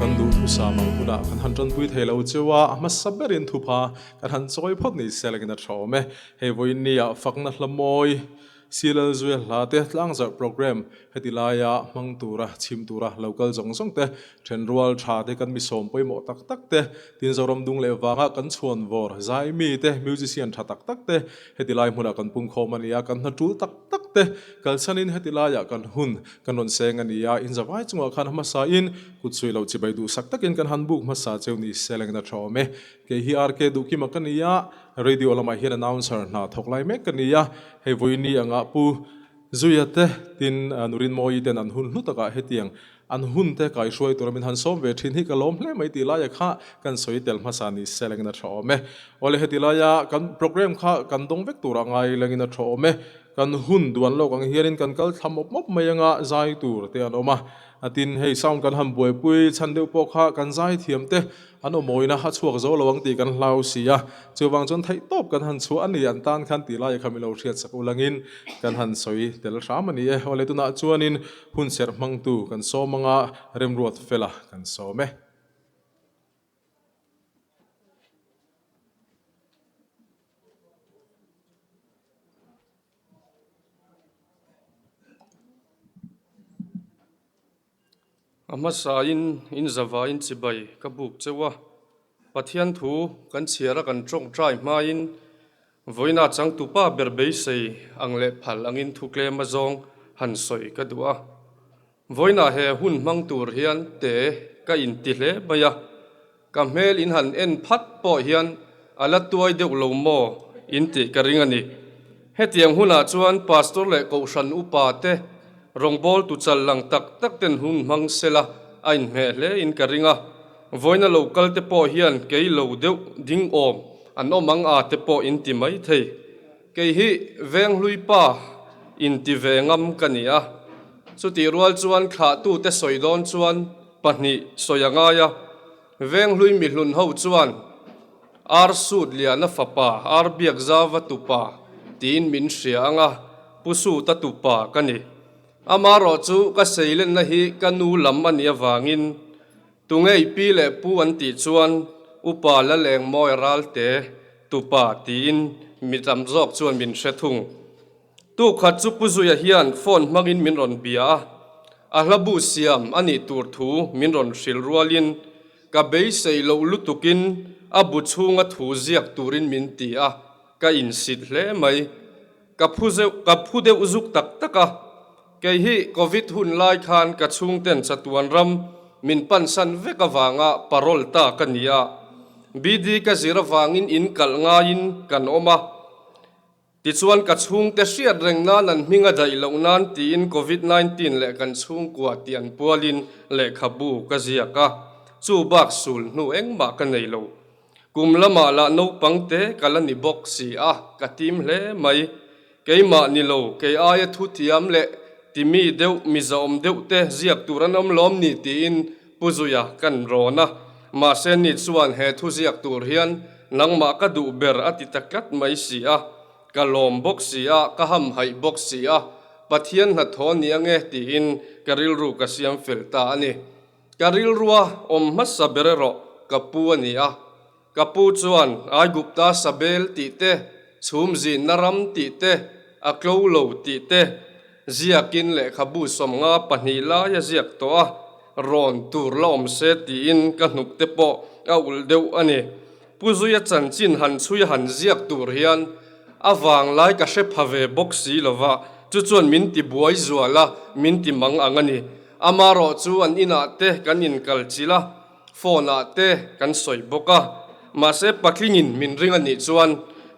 Kan duhthusam ang hunah kan han tanpui thei lo cheu a, a hmasa berin thupha kan han chawi phawt ni se langin a tha awm e. Hei vawiin nia fakna hla mawi Silal Zuia hla te tlangzarh programme heti laia hmang tura chhim tura lo kal zawng zawng te, thenrual tha te kan misawm pawimawh tak tak te, tin Zoram dung leh vanga kan chhuan vawr zai mi te, musician tha tak tak te heti lai hmunah kan pungkhawm a ni a, kan hna tul tak tak te kalsanin heti laiah kan hun kan rawn seng a ni a, inzavai chungah khan hmasa in kut suih loh chibai duhsak takin kan han buk hmasa cheu ni se lengin a tha awm e. Kei hi RK Duhkima ka ni a, radio lamah hian announcer hna thawk lai mek ka ni a, hei vawiini angah Pu Zuia te tin Nurinmawii ten an hun hlu takah hetiang an hun te kaihruai tura min han sawm ve thin hi ka lawm hle mai tih laia kha kan sawi tel hmasa ni se lengin a tha awm e. Awle heti laia kan programme kha kan dawng vek turah ngai lengin a tha awm e. Kan hun duan lawk ang hianin kan kal thla mawp mawp mai anga zai tur te an awm a. Tin hei sound kan han buaipui chhan deuh pawh kha kan zai thiam te An awmawina a chhuak zo lo ang tih kan hlau si a, chuvang chuan theih tawp kan han chhuah a ni, an tan khan tih laia kha min lo hriat sak ulangin kan han sawi tel hram a ni e. Awle tunah chuanin hun serh hmangtu kan sawm anga remruat fela kan sawm e. A hmasain in zavain chibai ka buk cheu a, Pathian thu kan chhiar a kan tawngtai hmain vawiina changtupa ber beisei ang leh phal angin thu tlem a zawng han sawi ka duh a. Vawiina he hun hmang tur hian te ka inti hle mai a, ka hmel in han en phat pawh hian a la tuai deuh lo maw in tih ka ring a ni. Hetiang hunah chuan Pastor leh Kohhran upa te rawngbawltu chal lang tak tak ten hun hmang sela a inhmeh hle in ka ring a, vawiina lo kal te pawh hian kei lo deuh ding awm an awm ang a te pawh in ti mai thei. Kei hi Venghlui pa in ti ve ngam ka ni a, chutih rual chuan thlahtute sawi dawn chuan pahnih sawi a ngai a, Venghlui mihlun ho chuan Ar Sut Liana fapa Ar Biakzauva tupa tiin min hria ang a, Pu Suta tupa ka ni. Amarawh chu ka seilenna hi ka nu lam a nih avangin Tungei pi leh pu an tih chuan Upa Lalengmawi Ralte tupa tiin mi tam zawk chuan min hre thung. Tukhat chu Pu Zuia hian phone hmangin min rawn bia a, a hla bu siam a nih tur thu min rawn hrilh rualin ka beisei loh lutukin a bu chhunga thu ziak turin min ti a, ka insit hle mai. Ka phu zeuh, ka phu deuh zuk tak tak a. Kei hi Covid hun lai khan ka chhungten chatuan ram min pansan vek avanga parole ta ka ni a, BD ka zir avangin in kalh ngaiin kan awm a. Tichuan ka chhungte hriat reng nan an hming a daih loh nan tiin Covid 19 leh kan chhungkua tih an pualin lehkhabu ka ziak a, chu bak sul hnu engmah ka nei lo. Kum lamah lah naupang te ka la ni bawk si a, ka tim hle mai. Keimah ni lo, kei aia thu thiam leh timi deuh, mizaawm deuh te ziak tur an awm lawm ni tiin Pu Zuia kan rawn a, mahse ni chuan he thu ziak tur hian nangmah ka duh ber a ti ta tlat mai si a, ka lawm bawk si a, ka hamhaih bawk si a, Pathian hnathawh ni ange tiin ka rilru ka siam fel ta a ni. Ka rilrua awm hmasa ber erawh ka pu a ni a, ka pu chuan Aigupta sabel tih te, chhum zinna ram tih te, a tlo lo tih te ziakin lehkhabu 52 lai a ziak tawh a, rawn tur la awm se tiin ka hnuk te pawh a ulh deuh a ni. Pu Zuia chanchin han chhui a han ziak tur hian a vanglai ka hre pha ve bawk si lova, chu chuan min ti buai zual a, min ti mang ang a ni. Amarawh chu an inah te kan inkal chilh a, phone ah te kan sawi bawk a. Mahse patlingin min ring a nih chuan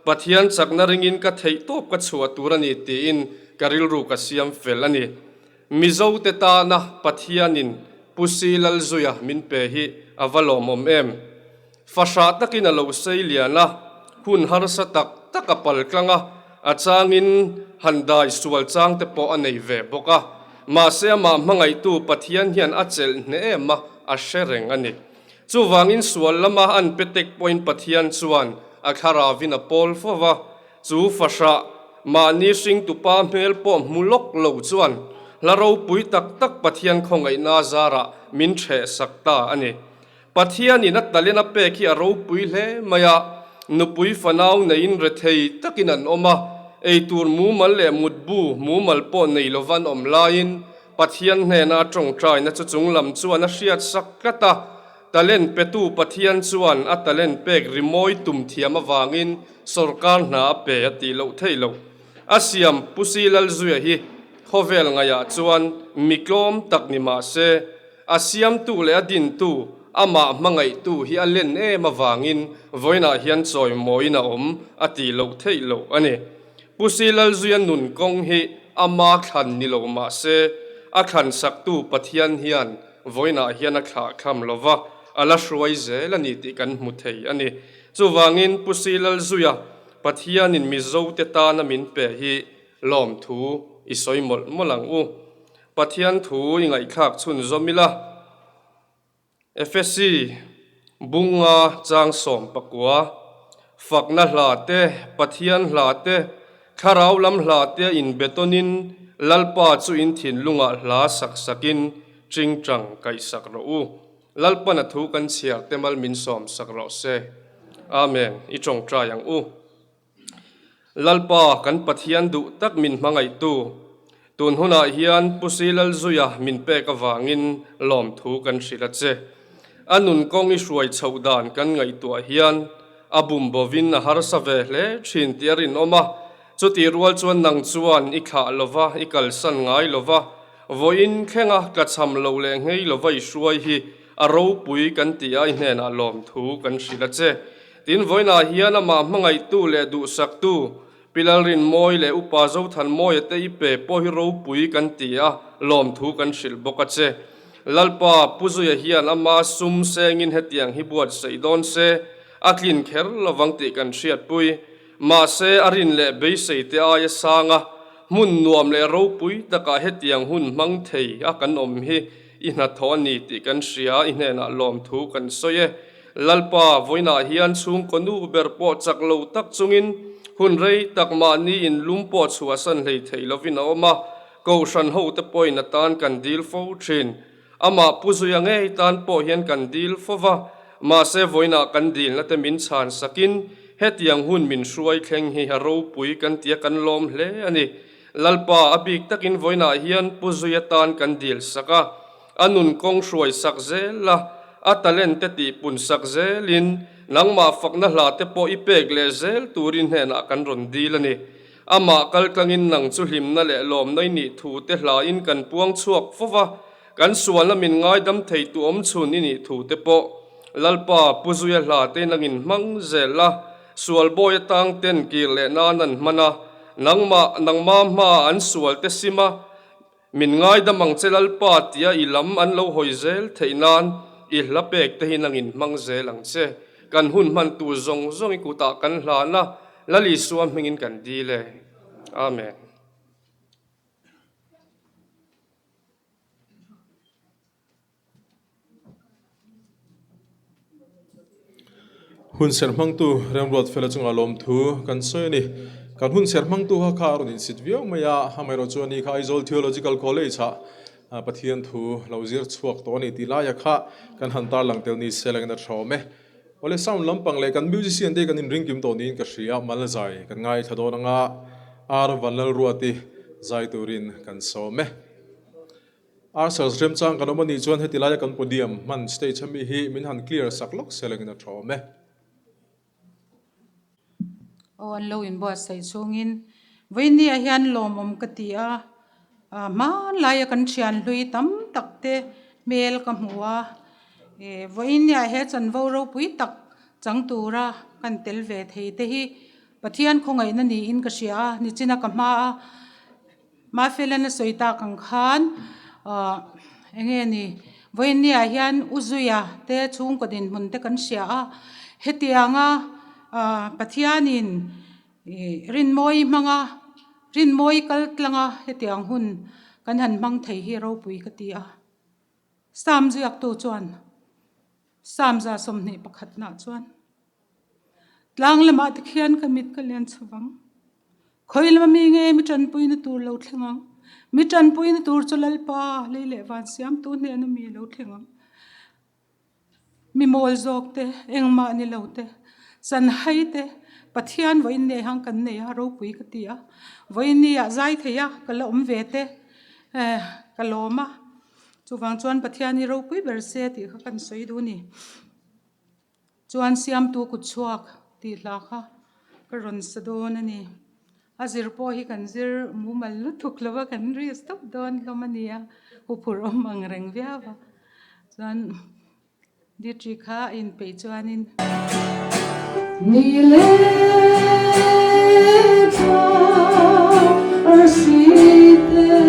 Pathian chakna ringin ka theih tawp ka chhuah tur a ni tiin ka rilru ka siam fel a ni. Mizo te tana Pathianin Pu Si Lalzuia min pe hi a va lawmawm em. Fahrah takin a lo sei lian a, hun harsa tak tak a pal tlang a, a changin han dai sual chang te pawh a nei ve bawk a. Mahse amah hmangaihtu Pathian hian a chelh hneh em a, a hre reng a ni. Chuvangin sual lama an pe tek pawhin Pathian chuan a thlaravin a pawl fo va, chu fahrah mahni hringtupa hmel pawh hmu lawk lo chuan. Hla ropui tak tak Pathian khawngaihna zarah min ṭheh sak ta a ni. Pathianin a talent a pek hi a ropui hle mai a, nupui fanau neiin rethei takin an awm a, eitur mumal leh mutbu mumal pawh nei lova an awm laiin Pathian hnena a ṭawngṭaina chu chunglam chuan a hriat sak tlat a, talent petu Pathian chuan a talent pek rimawi tum thiam avangin sawrkar hna a pe a tih loh theih loh. A siam Pu Silalzuia hi khawvel ngaihah chuan mi tlawm tak ni mah se, A siamtu leh a dintu, amah hmangaihtu hi a len em avangin vawiinah hian chawimawiin a awm a tih loh theih loh a ni. Pu Silalzuia nun kawng hi ama thlan ni lo mah se, a thlan saktu Pathian hian vawiinah hian a thlah thlam lo va, a la hruai zel a ni tih kan hmu thei a ni. Chuvangin Pu Silalzuia Pathianin Mizote tana min pe hi lawmthu i sawi mawlh mawlh ang u. Pathian thu i ngaihthlak chhunzawm ila, Efesi bunga chang 14, Fakna hla te, Pathian hla te, Thlarau lam hla te inbetawnin Lalpa chu in thinlungah hla sak sakin tingtang kaihsak rawh u. Lalpan a thu kan chhiar te mal min sawm sak rawh se. Amen. I tawngtai ang u. Lalpa kan Pathian duh tak min hmangaihtu, tun hunah hian Pu Silalzuia min pek avangin lawmthu kan hrilh a che. A nun kawng i hruai chhoh dan kan ngaihtuah hian a bum bovin a harsa ve hle thin tih a rinawm a, chutih rual chuan nang chuan i thlah lova i kalsan ngai lova, vawiin thlenga tlachham lo leh nghei lova i hruai hi a ropui kan tih a i hnenah lawmthu kan hrilh a che. Tin, vawiinah hian amah hmangaihtu leh duhsaktu Pi Lalrinmawi leh Upa Zothanmawia te i pe pawh hi ropui kan ti a, lawmthu kan hrilh bawk a che. Lalpa, Pu Zuia hian ama sum sengin hetiang hi buatsaih dawn se, a tlin kher lovang tih kan hriatpui. Mahse, a rin leh beisei te aia sang a, hmun nuam leh ropui takah hetiang hun hmang thei a kan awm hi i hnathawh a ni tih kan hria, i hnenah lawmthu kan sawi e. Lalpa, vawiinah hian chhungkaw nu ber pawh chak lo tak chungin hun rei tak mahni in lum pawh chhuahsan hlei thei lovin a awm a, Kohhran hote pawhin a tan kan dil fo thin. Amah Pu Zuia ngei tan pawh hian kan dil fo va, mahse vawiinah kan dilna te min chhan sakin hetiang hun min hruai thleng hi a ropui kan tia kan lawm hle a ni. Lalpa, a bik takin vawiinah hian Pu Zuia tan kan dil sak a. A nun kawng hruai sak zel la, a talent te tih pun sak zelin nangmah fakna hla te pawh i pek leh zel turin hnenah kan rawn dil a ni. Amah kaltlangin nang chu hlimna leh lawmna i nih thu te hlain kan puang chhuak fo va, kan sualna min ngaidam thei tu awm chhun i nih thu te pawh Lalpa Pu Zuia hla te nangin hmang zel la, sual bawi atang ten kir leh nan an hman a, nangmah nangma hmaa an sual te sim a, Min ngaidam ang che Lalpa tia i lam an lo hawi zel theih nan i hla pek te hi nangin hmang zel ang che. Kan hun hman tur zawng zawng i kutah kan hlan a, Lal Isua hmingin kan dil e. Amen. Hun serh hmangtu Remruat Fela chungah lawmthu kan sawi a ni. Kan hun serh hmangtu kha kha a rawn insit viau mai a, amaherawh chu ani kha Aizawl Theological College ah Pathian thu lo zir chhuak tawh a ni tih laia kha kan han tarlang tel ni se langin a tha awm e. Awle sound lampang leh kan musician te kan inring kim tawh niin ka hria, mal zai kan ngaithla dawn anga Ar Vanlalruati zai turin kan sawm e. Archers remchang kan awm a nih chuan heti laia kan podium hman stage ami hi min han clear sak lawk se lengin a tha awm e. Aw an lo inbuatsaih chhungin vawinia hian lawmawm ka ti a, hmanlaia kan thian hlui tam tak te hmel ka hmu a, ih vawinia he chanvo ropui tak chang tura kan tel ve thei te hi Pathian khawngaihna niin ka hria a, nichina ka hma a. Mafelan a sawi tak ang khan ahh eng nge ni vawinia hian U Zuia te chhungkaw dinhmun te kan hria a, hetianga ahh Pathianin ih rinmawi hmanga rinmawi kal tlanga hetiang hun kan han hmang thei hi ropui ka ti a. Psalm ziaktu chuan Psalm 21 nah chuan tlang lamah te khian ka mit ka lian chho vang. Khawi lama mi nge mi tanpuina tur lo thleng ang? Mi tanpuina tur chu Lalpa lei leh van siamtu hnena mi lo thleng ang. Mi mawl zawk te, engmah ni lo te, chanhai te, Pathian vawiin nei hang kan nei a, ropui ka ti a. Vawiin ni ah zai thei a, ka la awm ve te, eh ka lawm a. Chuvang chuan Pathian hi ropui ber se tih kha kan sawi duh a ni. Chuan siamtu kut chhuak tih hla kha ka rawn sa dawn a ni. A zir pawh hi kan zir mumal lutuk lo a, kan risk tawp dawn hlawm a ni a, huphurh awm ang reng viau a. Chuan Ditri kha a inpeih chuanin. Ni leh thla arsi te.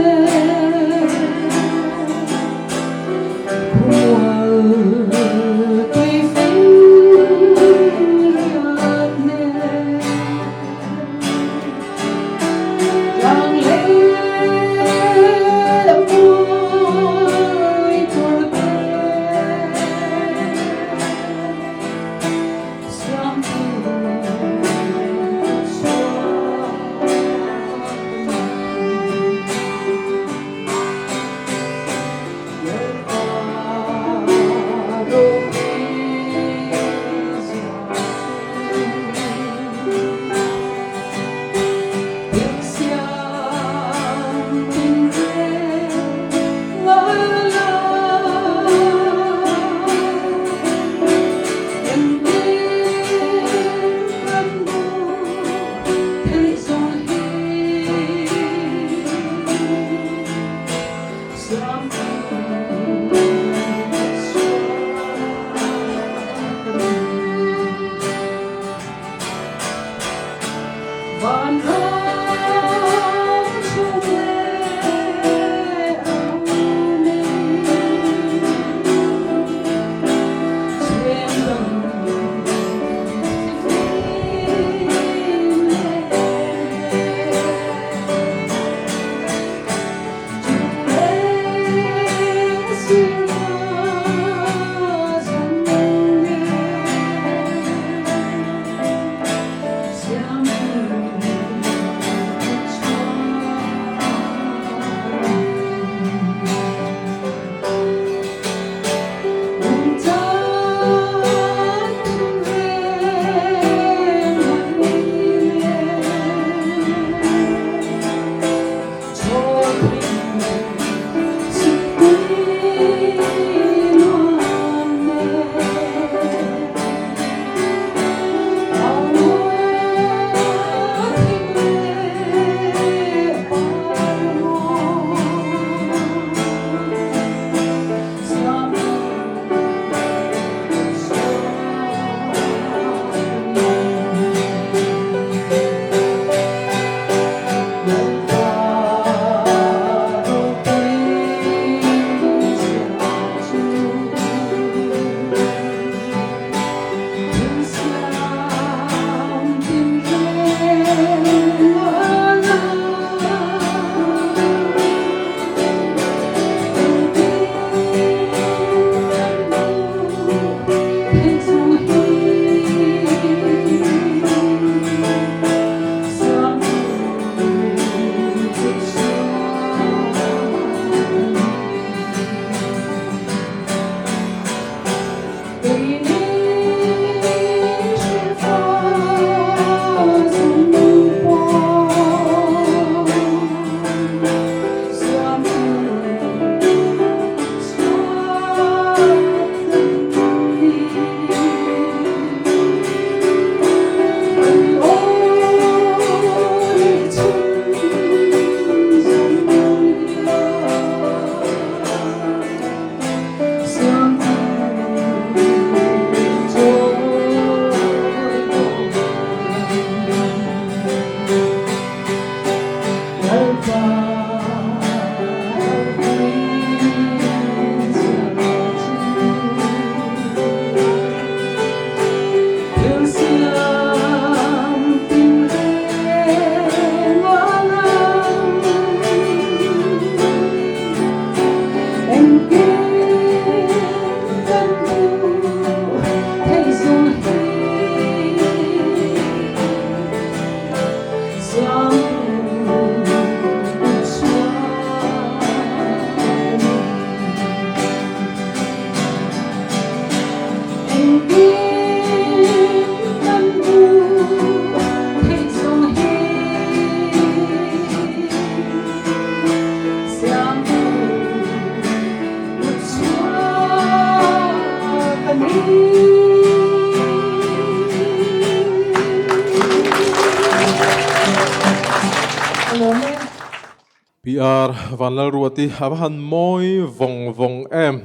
PR Vanlalruati a va han mawi vawng vawng em.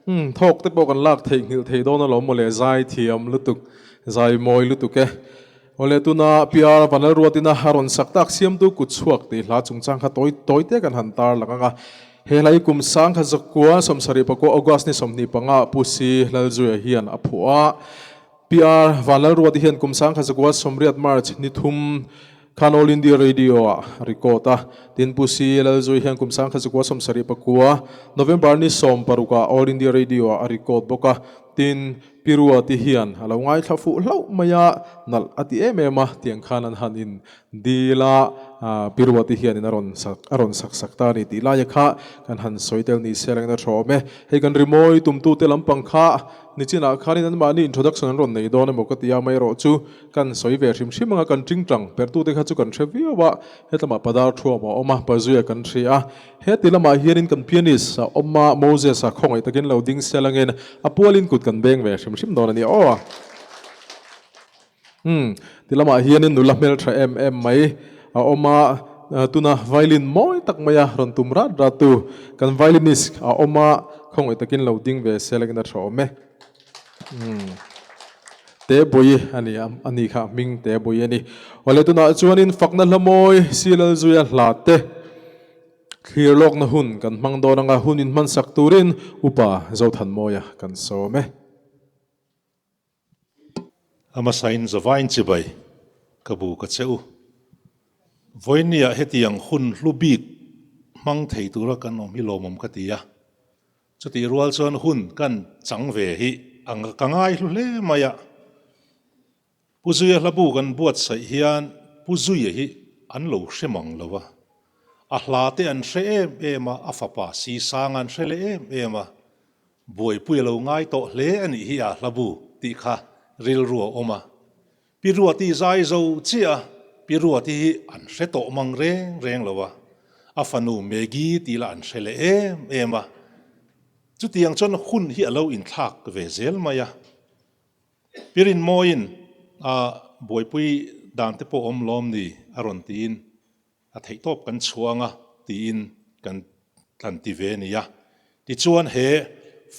Umm thawk te pawh kan lak theih nghilh thei dawn alawm mawle zai thiam lutuk zai mawi lutuk e. Awle tuna PR Vanlalruatina a rawn sak tak siamtu kut chhuak tih hla chungchang kha tawi tawi te kan han tar lang ang a. He hla hi kum sang kha zakua 75 August ni 25 Pu Si Lalzuia hian a phuah a. PR Vanlalruati hian kum 1980 March ni thum khan All India Radio ah record a, tin Pu C Lalzui hian kum 1979 November ni 16 ah All India Radio ah a record bawk a, tin Pi Ruati hian a lo ngaithla fuh hlauh mai a, nalh a ti em em a, tiang khan an han in dil a, Pi Ruati hianin a rawn sak a rawn sak sak ta a ni tih laia kha kan han sawi tel ni se rengna tha awm e. Hei kan rimawi tumtute lampang kha Nichinah khanin anmahni introduction an rawn nei dawn emaw ka ti a, amaherawh chu kan sawi ve hrim hrim anga kan tingtang perhtute kha chu kan hre viau a, hetlama Padar Thuam a awm a, Pazuia kan hria a, heti lamah hianin kan pianist a awm a, Moses a khawngaih takin lo ding sel angin a pualin kut kan beng ve hrim hrim dawn a ni aw. Umm, ti lamah hianin nula hmeltha em em mai a awm a, tuna violin mawi tak maia rawn tum rat rat tu kan violinist a awm a, khawngaih takin lo ding ve se lengin a tha awm e. Umm, Tebawi a ni a, a ni kha hming Tebawi a ni. Awle tunah chuanin fakna hla mawi Silalzuia hla te thlir lawkna hun kan hmang dawn anga hun inhmansak turin Upa Zothanmawia kan sawm e. A hmasain Zavain chibai ka bu ka che u. Vawinia hetiang hun hlu bik hmang thei tura kan awm hi lawmawm ka ti a. Chutih rual chuan hun kan chang ve hi ang ka ngai hlu hle mai a. Pu Zuia hlabu kan buatsaih hian Pu Zuia hi an lo hre mang lo a. A hla te an hre em em a, a fapa Sisanga an hre leh em em a. Buaipui a lo ngai tawh hle a nih hi a hlabu tih kha rilru a awm a. Pi Ruati zai zo chiah a, Pi Ruati hi an hre tawh mang reng reng lo a, a fanu Maggie tih lah an hre leh em em a. Chutiang chuan hun hi a lo inthlak ve zel mai a. Pi Rinmawiin a buaipui dan te pawh awm lawm ni a rawn tiin A theihtawp kan chhuang a tiin kan tlan ti ve a ni a. Tichuan he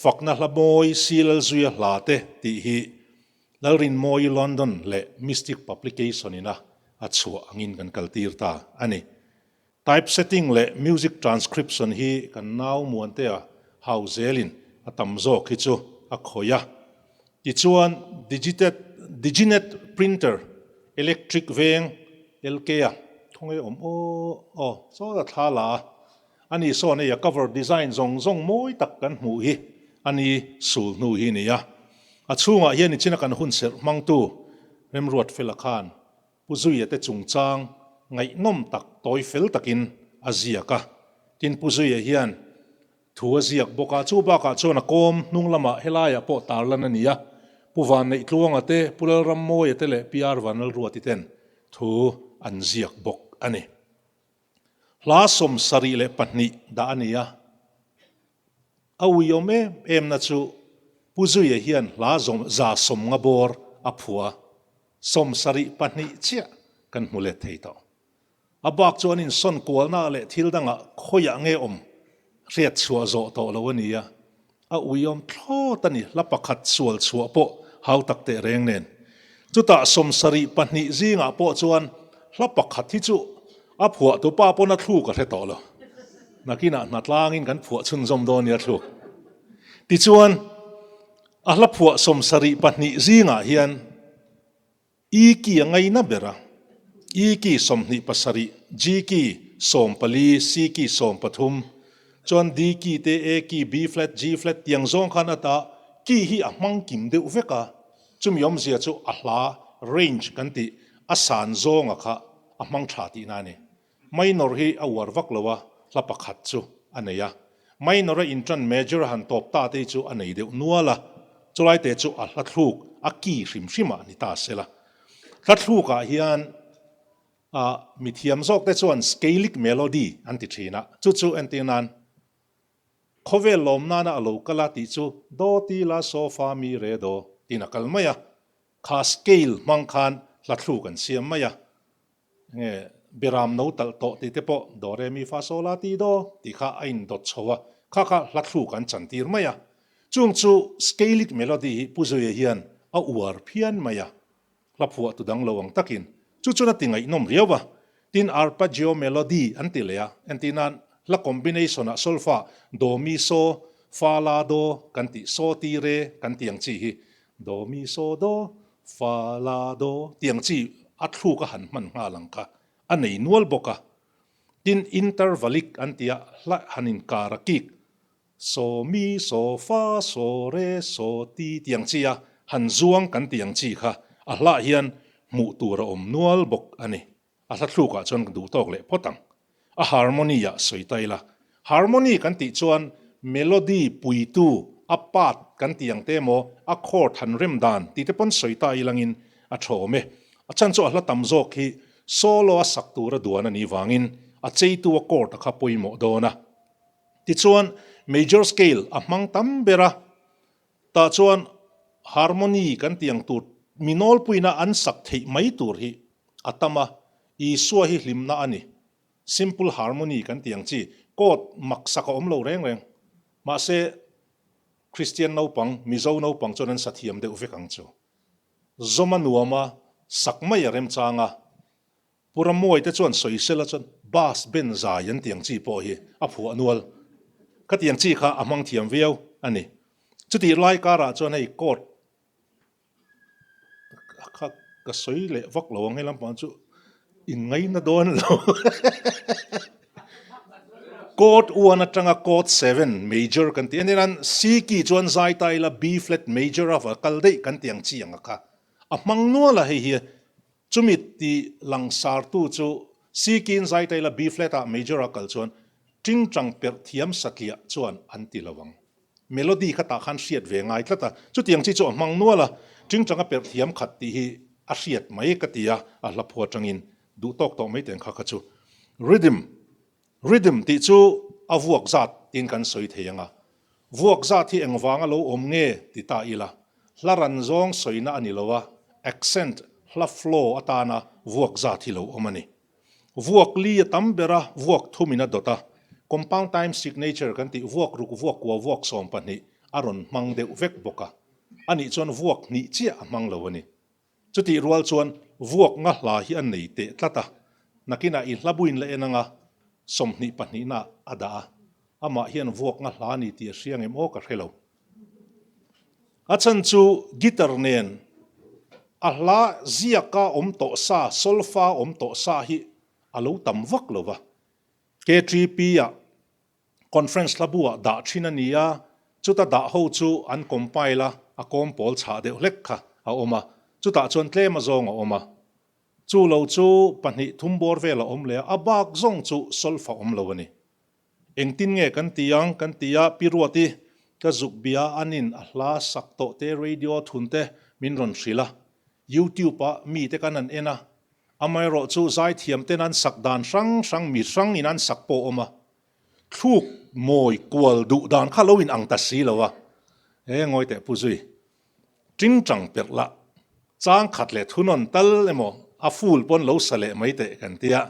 Fakna hla mawi Si Lalzuia hla te tih hi Lalrinmawi London leh Mystic Publication ina a chhuah angin kan kaltir ta a ni. Typesetting leh music transcription hi kan nau Muantea hau zelin a tam zawk hi chu a khawih a. Tichuan Digitet Diginet printer electric veng LK a khawnge awm aw aw saw a thla la a, ani sawn hei a cover design zawng zawng mawi tak kan hmuh hi ani sul hnu hi nia. A chhungah hian nichina kan hun serh hmangtu Remruat Fela khan Pu Zuia te chungchang ngaihnawm tak tawi fel takin a ziak a, tin Pu Zuia hian Thu a ziak bawk a, chu bakah chuan a kawm hnung lamah helaiah pawh tarlan a ni a, Pu Vanneih-Tluanga te, Pu Lalrammawia te leh PR Vanlalruati ten thu an ziak bawk a ni. Hla 72 dah a ni a, a uiawm em emna chu Pu Zuia hian hla 150 bawr a phuah a, 72 chiah kan hmu let thei tawh. A bak chu an insawn kualna leh thil dangah khawiah nge awm hriat chhuah zawh tawh lo a ni a, a uiawm thlawt a ni, hla pakhat sual chhuah pawh hau tak teh reng nen. Chutah 72 zingah pawh chuan hla pakhat hi chu a phuahtu pa pawn a thluk a hre tawh lo. Nakinah hnatlangin kan phuah chhunzawm dawn nia thluk. Tichuan, a hla phuah 72 zingah hian, E key a ngaina ber a, E key 27, G key 14, C key 13, chuan D key te A key, B flat, G flat tiang zawng khan a ta key hi a hmang kim deuh vek a, chumi awmzia chu a hla range kan tih a san zawnga kha a hmang tha tihna a ni. Minor hi a uar vak lo a, hla pakhat chu a nei a. Minor a inṭan major a han tawp ta te hi chu a nei deuh nual a, chulai te chu a hla thluk a key hrim hrim ah ni ta se la. Hla thluk ah hian a mithiam zawk te chuan scalic melody an ti ṭhin a, chu chu entir nan khawvel lawm nana a lo kal a tih chu do ti la so fa mi re do tiin a kal mai a, kha scale hmang khan hla thluk an siam mai a. Nge Beram no talh tawh tih te pawh Do Re Mi Fa So La Ti Do tih kha a indawt chho a, kha kha hla thluk an chantir mai a. Chung chu scalic melody hi Pu Zuia hian a uar phian mai a, hla phuah tu dang lo ang takin. Chu chuan a ti ngaihnawm riau a. Tin arpeggio melody an ti leh a, entir nan hla combination ah solfa do mi so fa la do kan tih so ti re kan tih ang chi hi do mi so do fa la do tih ang chi a thluk a han hman nghal ang kha a nei nual bawk a. Tin intervallic an ti a, hla han inkar a kik So mi so fa so re so ti tih ang chi a han zuang kan tih ang chi kha a hlah hian hmuh tur a awm nual bawk a ni. A hla thlukah chuan ka duh tawk leh phawt ang. A harmony ah sawi ta ila. Harmony kan tih chuan melody puitu a part kan tih ang te emaw a chord han rem dan tih te pawn sawi ta ilangin a tha awm e. A chhan chu a hla tam zawk hi solo a sak tur a duan a nih vangin a cheitu a chord a kha pawimawh dawn a. Tichuan, major scale a hmang tam ber a, tah chuan harmony kan tih ang tur mi nawlpuina an sak theih mai tur hi a tam a, Isua hi hlimna a ni. Simple harmony kan tih ang chi chord mak sak a awm lo reng reng. Mahse, Kristian naupang, Mizo naupang chuan an sa thiam deuh vek ang chu. Zawm a nuam a, sak mai a remchang a. Pu Rammuai te chuan sawisela chuan bus ben zai an tiang chi pawh hi a phuah nual. Ka tiang chi kha a hmang thiam viau a ni. Chutih lai karah chuan hei court kha ka sawi leh vak lo ang hei lampang chu in ngaina dawn lo. Court 1 atanga court 7 major kan tih a nia C key chuan zai ta ila B flat major a va kal daih kan tiang chi ang a kha a hmang nual a hei hi. Chumi ti langsartu chu Sikin Zaitaila B-flat ah major a kal chuan tingtang perh thiam satliah chuan an ti lo ang. Melody kha tah khan hriat ve ngai tlat a, chutiang chi chu a hmang nual a, tingtang a perh thiam khat tih hi a hriat mai ka ti a, a hla phu atangin duh tawk tawh mai teng kha kha chu. Rhythm Rhythm tih chu a vuak zat tiin kan sawi thei ang a, vuak zat hi engvanga lo awm nge ti ta ila, hla ran zawng sawina a ni lo a, accent, hla flow atana vuak zat hi lo awm a ni. Vuak li a tam ber a, vuak thumin a dawt a, compound time signature kan tih vuak ruk vuak kua vuak 12 a rawn hmang deuh vek bawk a, anih chuan vuak hnih chiah a hmang lo a ni. Chutih rual chuan vuak nga hla hi a nei teh tlat a, nakinah i hla buin la en anga 20 pahnihna a dah a, amah hian vuak nga hla a ni tih a hria ngem aw ka hre lo. A chhan chu guitar nen a hla ziaka awm tawh sa, solfa awm tawh sa hi a lo tam vak lo va, KTP ah Conference hla buah dah thin a ni a, chuta dah ho chu an compile a, a kawm pawl chhah deuh hlek kha a awm a, chutah chuan tlem a zawng a awm a. Chu lo chu pahnih thum bawr vel a awm leh a, a bak zawng chu solfa awm lo a ni. Engtin nge kan ti ang kan ti a, Pi Ruati ka zuk bia anin a hla sak tawh te radio thun te min rawn hrilh a, YouTube ah mite kan han en a, amaherawh chu zaithiam ten an sak dan hrang hrang mi hrang in an sak pawh a awm a, Thluk mawi kual duh dan kha lo in ang ta si lo a, he ngawi teh Pu Zui, tingtang perh lah, chang khat leh thunawn tal emaw a full pawn lo sa leh mai teh kan tia,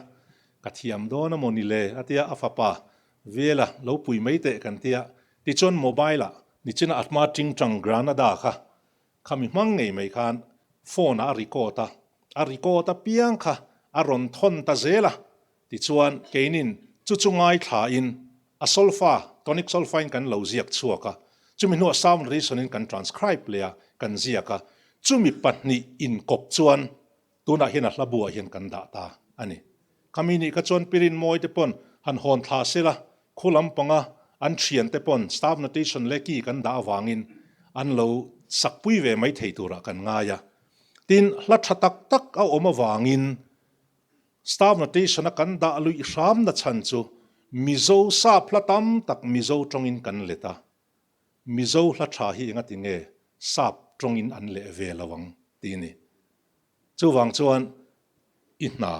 ka thiam dawn emaw ni le a tia a fapa Vela lo pui mai teh kan tia, tichuan mobile ah nichina a hma tingtang Granada kha Khami hmang ngei mai khan phone ah a record a, a record apiang kha a rawn thawn ta zel a, tichuan keinin chu chu ngaithla in a solfa, tonic solfa in kan lo ziak chhuak a, chumi hnuah sound reason in kan transcribe leh a, kan ziak a, chumi pahnih inkawp chuan Tunah hian a hla buah hian kan dah ta a ni. Khami nih kha chuan Pirin Mawi te pawn han hawn thla sela, khu lampanga an thian te pawn staff notation leh key kan dah avangin an lo sakpui ve mai thei turah kan ngai a. Tin, hla tha tak tak a awm avangin staff notation a kan dah luih hramna chhan chu Mizo sap hla tam tak Mizo tawngin kan let a. Mizo hla tha hi engati nge sap tawngin an leh ve lo ang tih a ni. Chuvang chuan i hna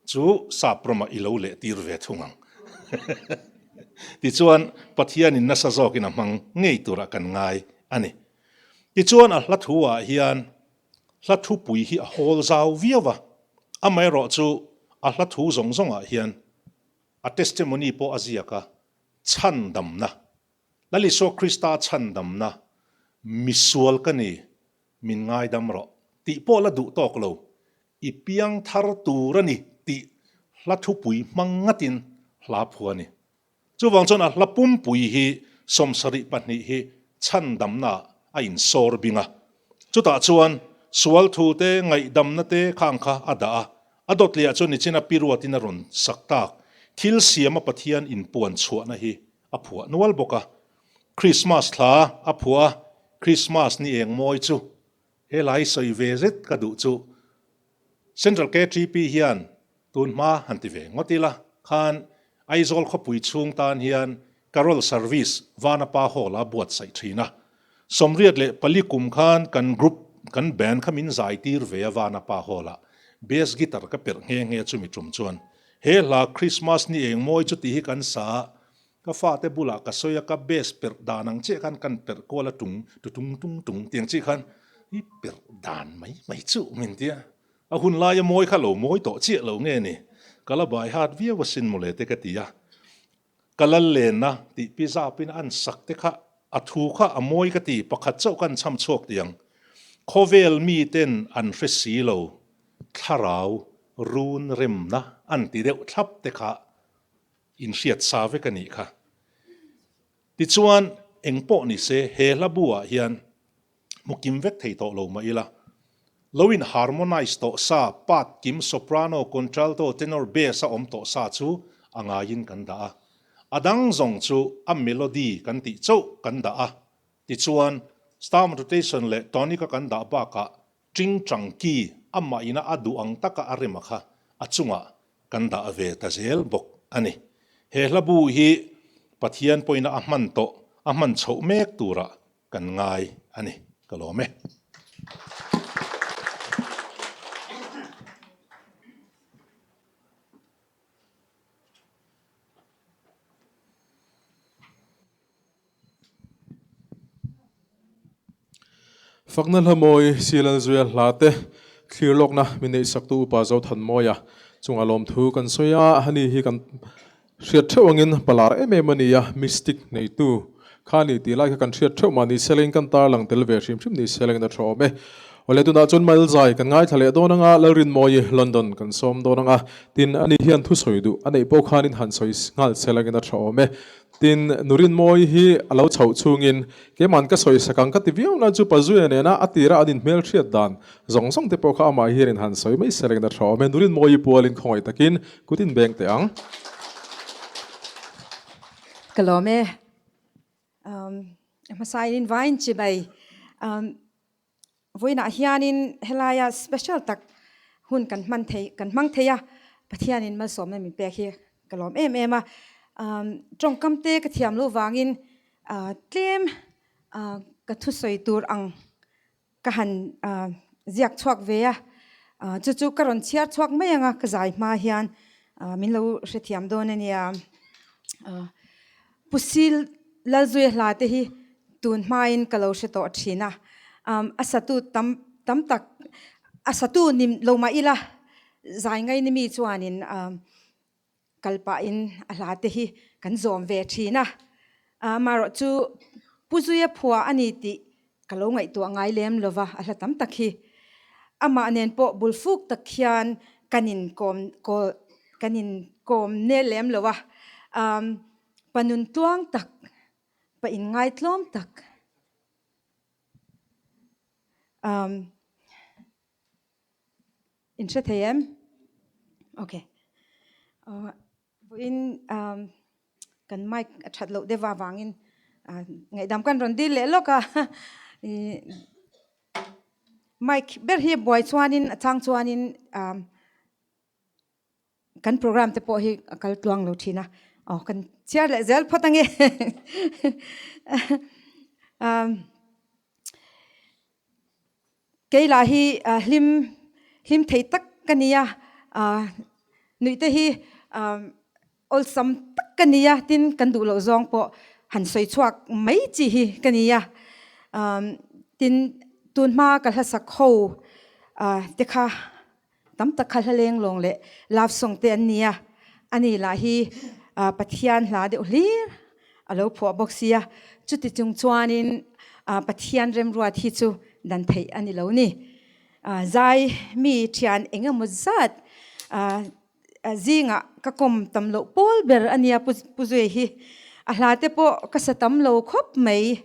chu sap ramah i lo leh tir ve thung ang. Tichuan Pathianin nasa zawkin a hmang ngei turah kan ngai a ni. Tichuan a hla thu ah hian hla thupui hi a hawl zau viau a, amaherawh chu A hla thu zawng zawngah hian a testimony pawh a ziak a, chhandamna, Lal Isua Krista chhandamna, misual ka ni, min ngaidam rawh tih pawh la duh tawk lo, i piang thar tur a ni tih hla thupui hmang ngatin hla phu a ni. Chuvang chuan a hla pumpui hi 72 hi chhandamna a insawr bing a. Chutah chuan sual thu te, ngaihdamna te khang kha a dah a. A dawtliah chuan nichina pi ruatin a rawn sak tak thil siama Pathian inpuan chhuahna hi a phuah nual bawk a. Krismas thla a phuah a, Krismas ni eng mawi chu he lai sawi ve zet ka duh chu Central KTP hian tun hma han ti ve ngawt ila khan Aizawl khawpui chhung tan hian Carol Service Vanapa Hall a buatsaih thin a. 84 kum khan kan group kan band kha min zai tir ve a Vanapa Hall ah Bass guitar ka perh nghe nghe chumi tum chuan he hla Christmas ni eng mawi chu tih hi kan sa a, ka fate bulah ka sawi a ka bass perh dan ang chiah khan kan perh kual a tung tu tung tung tung tiang chiah khan i perh dan mai mai chu min tia a hun laia mawi kha lo mawi tawh chiah lo nge ni ka la bai hat viau asin mawle te ka ti a. Ka lal lenna tih pi zapin an sak te kha a thu kha a mawi ka ti, pakhat chauh kan chham chhuak ti ang. Khawvel miten an hre si lo, thlarau run remna an ti deuh thlap te kha inhriat sa vek a nih kha. Tichuan, engpawh ni se he hla bu ah hian Hmu kim vek thei tawh lo mah ila, lo in harmonize tawh sa, part kim soprano, contralto, tenor, bass a awm tawh sa chu a ngaiin kan dah a. A dang zawng chu a melody kan tih chauh kan dah a. Tichuan, star modulation leh tonic a kan dah bakah ting tang key amah ina a duh ang taka a rem a kha a chungah kan dah ve ta zel bawk a ni. He hla bu hi Pathian pawhin a hman tawh, a hman chhoh mek turah Kan ngai a ni, ka lawm e. Fakna hla mawi Silalzuia hla te thlir lawkna min neihsaktu Upa Zothanmawia chunga lawmthu kan sawi a, hani hi kan Hriat theuh angin palar em em a ni a, mystic neitu kha ni tih lai kha kan hriat theuh mah ni selengin kan tarlang tel ve hrim hrim ni selengin a tha awm e. Awle tunah chuan Malzai kan ngaithla leh dawn anga Lalrinmawii London kan sawm dawn anga tin ani hian thusawi duh a neih pawh khanin han sawi nghal selengin a tha awm e. Tin Nurinmawii hi a lo chhoh chhungin Keiman ka sawi sak ang ka ti viau na chu Pazuia nena a tira an inhmel hriat dan zawng zawng te pawh kha amah hian in han sawi mai se reng na tha awm e. Nurinmawii pualin khawngaih takin kut in beng teh ang. Ka lawm e. Hmasain in vain chi mai. Vawiinah hianin helaia special tak hun kan hman thei kan hmang thei a, Pathianin malsawmna min pek hi ka lawm em em a. Tawngkam te ka thiam loh vangin tlem ka thusawi tur ang ka han ziak chhuak ve a, chu chu ka rawn chhiar chhuak mai ang a, ka zai hma hian min lo hrethiam dawn a nia. Pu Sil Lalzuia hla te hi tun hmain ka lo hre tawh thin a, a satu tam tam tak a satu ni lo mah ila zai ngai ni mi chuanin kal pahin a hla te hi kan zawm ve thin a, amaherawh chu Pu Zuia phuah a ni tih ka lo ngaihtuah ngai lem lova a hla tam tak hi. Amah nen pawh bul fuk tak hian kan inkawm kan inkawm nel lem lo a, pa nun tluang tak, pa inngaitlawm tak, in hre thei em? Ok. Vawiin kan mic a that loh deuh avangin ngaihdam kan rawn dil leh lawk a, mic ber hi buai chuanin a chang chuanin kan program te pawh hi a kal tluang lo thin a, aw kan chhiar leh zel phawt ange. Kei lah hi hlim hlim thei tak ka ni a, nuih te hi awlsam tak ka ni a, tin kan duh loh zawng pawh han sawi chhuak mai chi hi ka ni a. Tin tun hma ka hlasak ho te kha. Tam tak kha hla lenglawng leh love song te an ni a, ani lah hi Pathian hla deuh hlir a lo phuah bawk sia. Chuti chung chuanin Pathian remruat hi chu dan theih a ni lo ni. Zai mi thian eng emaw zat zingah ka kawm tam loh pawl ber a nia Pu Zuia hi. A hla te pawh ka sa tam lo khawp mai.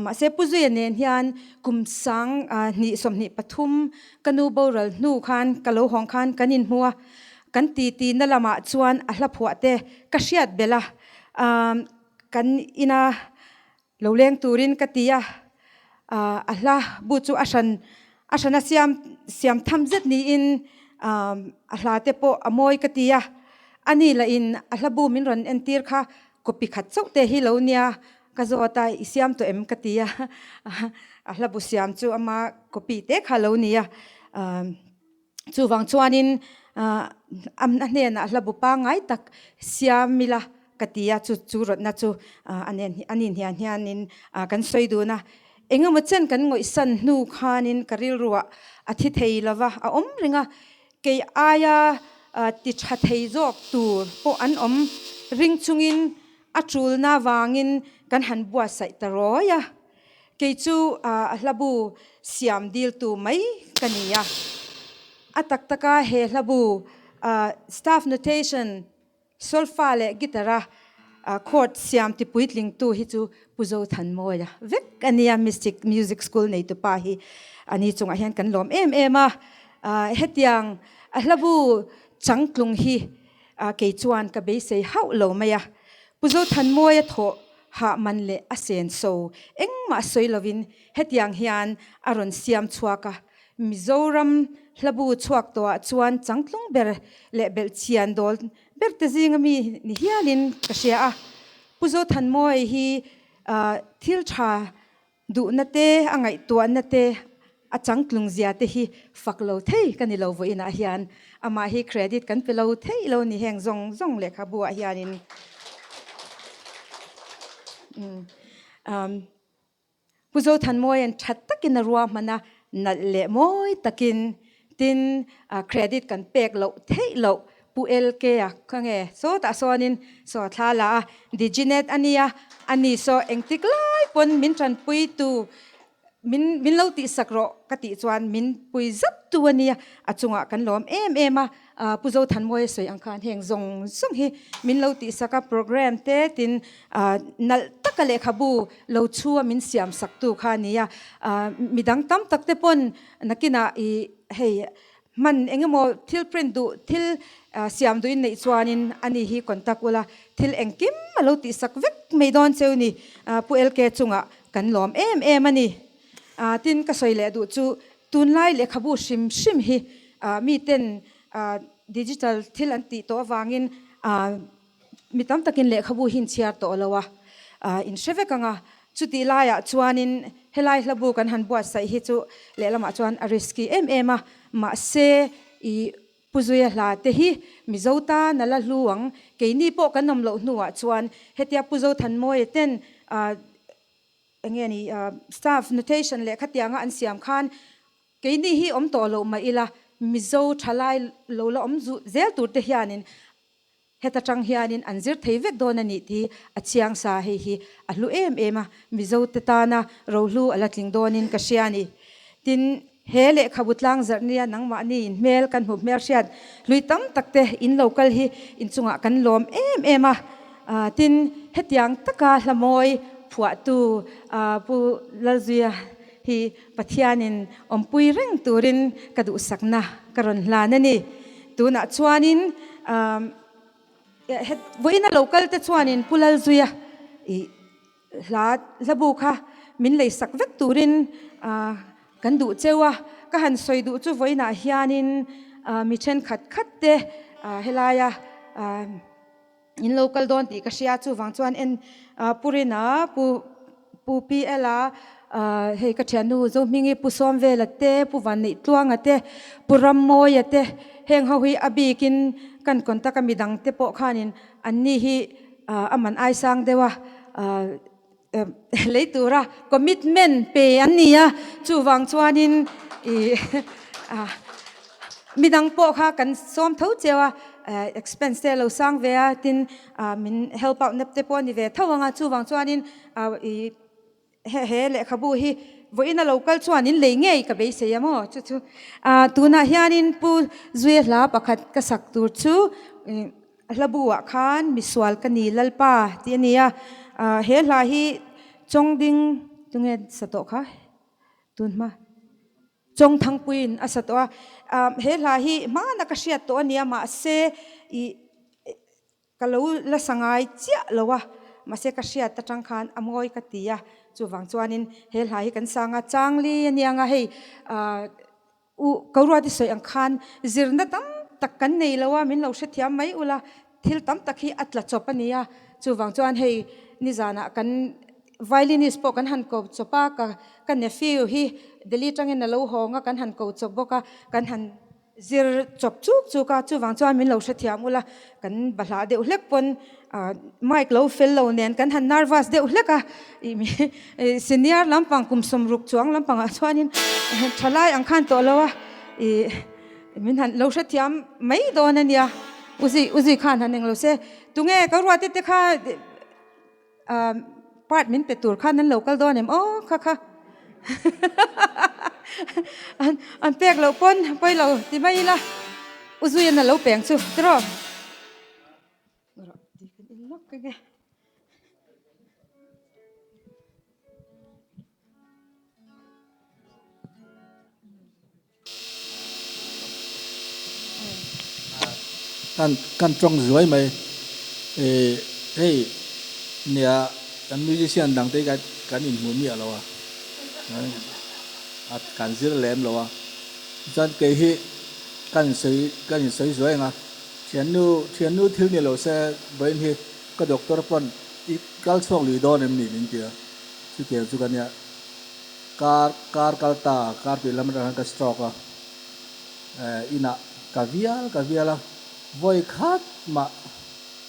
Mahse Pu Zuia nen hian kum sang hnih 23 ka nu boral hnu khan ka lo hawng khan kan inhmu a, kan titi na lamah chuan a hla phuah te ka hriat belh a, kan ina Lo leng turin ka ti a, a hla bu chu a hran a hrana siam siam tham zet niin a hla te pawh a mawi ka ti a, a ni lahin a hla bu min rawn entir kha copy khat chauh te hi lo nia ka zawt a, i siam tawh em ka ti a, a hla bu siam chu ama copy te kha lo nia. Chuvang chuanin a hnenah hla bu pangngai tak siam ila ka ti a, chu chu rawtna chu a nen a nin hian hianin kan sawi dun a. Engemaw chen kan ngawihsan hnu khanin ka rilruah a thi thei lova a awm reng a, kei aia ti tha thei zawk tur pawh an awm ring chungin a tulna vangin kan han buatsaih ta rawi a. Kei chu a hlabu siam diltu mai ka ni a. A tak taka he hlabu staff notation, solfa leh guitar a chord siam ti puitlingtu hi chu Pu Zothanmawia vek a nia, Mystic Music School neitupa hi a ni chungah hian kan lawm em em a. Hetiang a hlabu changtlung hi kei chuan ka beisei hauh lo mai a. Pu Zothanmawia thawh hah man leh a senso engmah sawi lovin hetiang hian a rawn siam chhuak a, Mizoram hlabu chhuak tawhah chuan changtlung ber leh belhchian dawl ber te zinga mi ni hialin ka hria a. Pu Zothanmawia hi thil tha Duhna te, a ngaihtuahna te, a changtlung zia te hi fak lo thei ka ni lo vawiinah hian amah hi credit kan pe lo thei lo ni heng zawng zawng lehkhabu ah hianin Pu Zothanmawia'n tha takin a ruahman a, nalh leh mawi takin Tin, credit kan pek loh theih loh Pu LK a kha nge sawtah sawnin saw thla la a, Diginet a nia, ani saw engtik lai pawn min tanpuitu min min lo tihsak rawh ka tih chuan min pui zat tu a nia, a chungah kan lawm em em a, Pu Zothanmawia sawi ang khan heng zawng zawng hi min lo tihsak a, program te tin nalh taka lehkhabu lo chhu a min siam sak tu kha a nia, midang tam tak te pawn Nakinah i hei hman eng emaw thil print duh thil siam duhin neih chuanin ani hi contact ula thil engkim a lo tihsak vek mai dawn cheu ni. Pu LK chungah kan lawm em em a ni. Tin ka sawi leh duh chu tunlai lehkhabu hrim hrim hi miten digital thil an tih tawh avangin Mi tam takin lehkhabu hi in chhiar tawh lo a, in hre vek ang a. Chutih laiah chuanin helai hlabu kan han buatsaih hi chu lehlamah chuan a risky em em a, mahse i Pu Zuia hla te hi Mizo tan a la hlu ang. Keini pawh kan awm loh hnuah chuan hetia Pu Zothanmawia ten eng nge ni staff notation leh khatianga an siam khan keini hi awm tawh loh mah ila Mizo thalai lo la awm zel tur te hianin Heta tang hianin an zir thei vek dawn a nih tih a chiang sa, hei hi a hlu em em a, Mizote tana rohlu a la tling dawnin ka hria a ni. Tin, he lehkhabu tlang zarh nia nangmahni in hmel kan hmuh hmelhriat hlui tam tak te in lo kal hi inchungah kan lawm em em a. Tin, hetiang taka hla mawi phuahtu Pu Lalzuia hi Pathianin awmpui reng turin ka duhsakna ka rawn hlan a ni. Tunah chuanin vawiina lo kal te chuanin Pu Lalzuia i hla hlabu kha min leisak vek turin kan duh cheu a. Ka han sawi duh chu vawiinah hianin mi thenkhat khat te helaia In lo kal dawn tih ka hria chuvang chuan en Pu Rina, Pu Pu PL a hei ka thiannu Zohmingi, Pu Sawmvela te, Pu Vanneih-Tluanga te, Pu Rammawia te heng ho hi a bikin kan contact a midang te pawh khanin anni hi a man aisang deuh a. Lei tura commitment pe an ni a, chuvang chuanin i Midang pawh kha kan sawm tho cheu a, expense te a lo sang ve a, tin min help out na te pawh a ni ve tho ang a, chuvang chuanin i he he lehkhabu hi vawiin a lo kal chuan in lei ngei ka beisei a maw chu chu tunah hianin Pu Zuia hla pakhat ka sak tur chu hlabu ah khan misual ka ni Lalpa tih a ni a, he hla hi Chawngding tunge sa tawh kha tunhma. Chawngthangpuiin a sa tawh a, he hla hi hmana ka hriat tawh a nia mahse ih ka lo la sa ngai chiah lo a, mahse ka hriat atang khan a mawi ka ti a, chuvang chuanin he hla hi kan sang a, Changli a nia nga hei u Koruati sawi ang khan zirna tam tak kan nei lo a, min lo hrethiam mai ula, thil tam tak hi a tla chawp a nia, chuvang chuan hei nizanah kan Violinist pawh kan han ko chawp a, ka ka nephew hi Delhi atangin a lo hawng a, kan han ko chawp bawk a, kan han zir chawp chuk chuk a, chuvang chuan min lo hrethiam ula, kan bahlah deuh hlek pawn mic lo fel lo nen kan han nervous deuh hlek a, ih senior lampang kum sawmruk chuang lampangah chuanin thalai ang khan tawh lo a, ih min han lo hrethiam mai dawn a nia, Uzi Uzi khan han englo se, tunge ka ruate te kha. Part min pe tur khan an lo kal dawn em aw kha kha an pek loh pawn pawi lo ti mai ila u Zuian a lo peng chu tiraw Kan kan tawng zuai mai e hei nia kan musician dang te hi kan inhmuh miah lo a a kan zir lem lo a tichuan kei hi kan insawi kan insawi zuai ang a thiannu thiannu thil ni lo se vawiin hi ka doctor pawn i kal chhuak lui dawn em ni min ti a chutiang chu ka nia. Kar kar kal ta, kar tih lam atang khan ka stroke a, eh inah ka vial ka vial a, vawi khat mah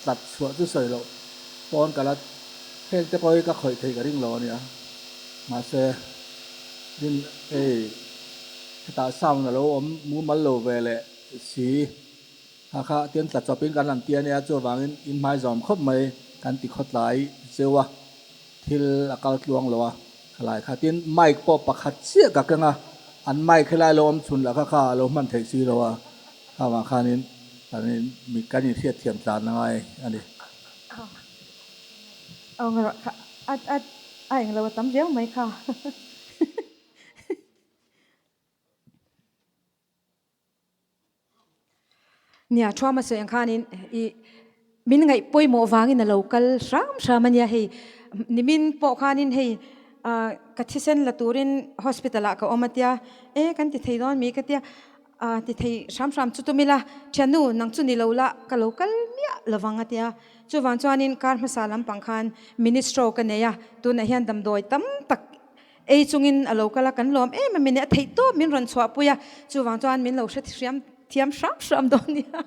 tlat chhuah chu sawi loh pawn ka la heng te pawh hi ka khawih theih ka ring lo a nia, mahse rin ei hetah sound a lo awm mumal lo ve leh si kha kha tin tla chawpin kan han ti a nia, chuvangin in hmai zawm khawp mai kan ti khawtlai zeuh a. Thil a kal tluang lo a, khalai kha tin mic pawh pakhat chiah ka keng a, an mic helai lo awm chhun lah kha kha a lo hman theih si lo a, kha vang khanin kan in mi kan inhriat thiam tlan a ngai a ni. Aw ngarawh kha a a a englo a tam riau mai kha. Nia, Thuama sawi ang khanin i min ngaih pawimawh vangin a lo kal hram hram a nia hei. Nimin pawh khanin hei ka thisen la turin hospital ah ka awm a tia, e kan ti thei dawn mi ka tia, ti thei hram hram chu tum ila, thiannu nang chu ni lo la ka lo kal miah lovang a tia. Chuvang chuanin kar hmasa lampang khan ministro ka nei a, tunah hian damdawi tam tak Ei chungin a lo kal a, kan lawm em em a ni, a theih tawp min rawn chhuahpui a, chuvang chuan min lo hre hriam thiam hram hram dawn nia.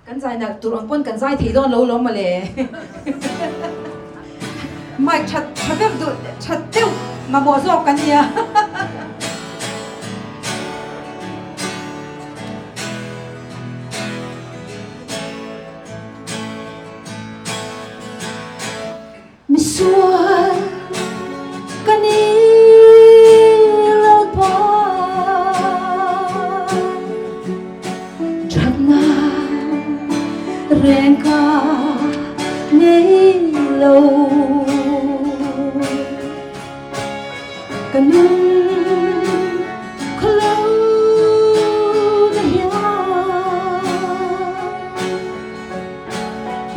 Kan zai nalh tur ang pawn kan zai thei dawn lo lawm mawle. Mic that tha deuh duh that deuh mamawh zawk kan nia. Misual ka ni Lalpa Thatna reng ka nei lo Ka nun khaw lo na hian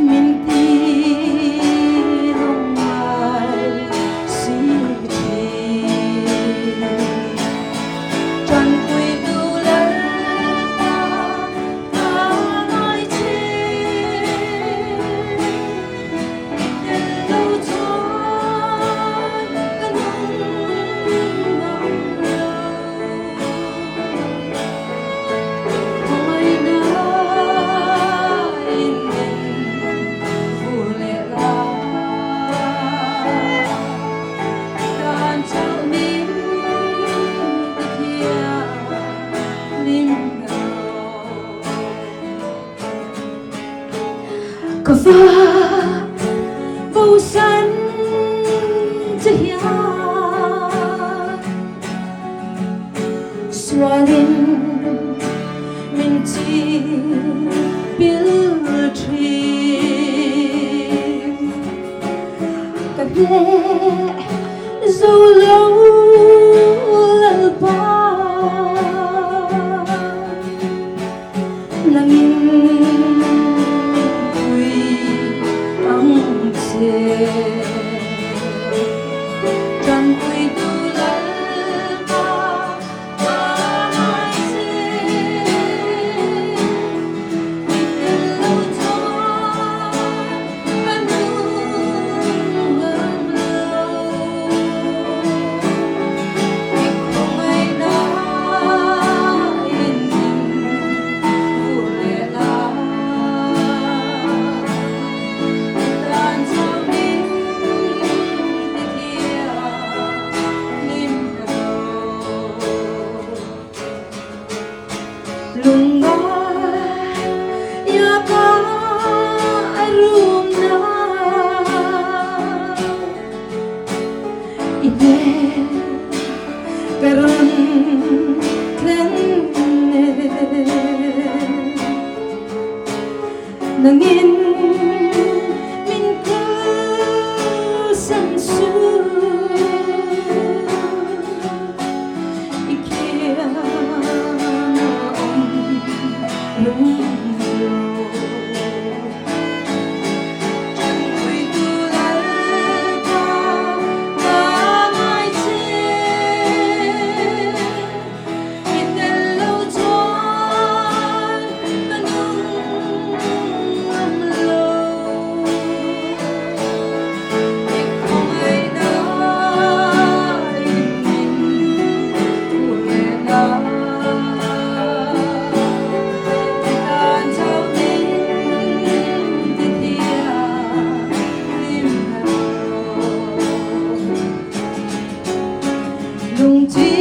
Min ti lungngai si thin. Tanpuitu Lalpa ka ngai che. I tel lo chuan ka nung lo. Va bosan che hian sualin min chipil thin. Ka hneh zo lo Lalpa. Nangin min pui ang che. Tanpuitu Lalpa ka ngai che. Mi tel lo chuan ka nung ngam lo. I khawngaihna in min vur leh la. I tan chau min ti thianghlim rawh. Lungngai a ka rumna i hmel ka rawn thlen e. Nangin min kalsan suh i khian a awm reng rawh. Tanpuitu Lalpa ka ngai che. I tel lo chuan ka nung ngam lo. I khawngaihna in min pur leh la. I tan chauh min ti thianghlim rawh. Lungchi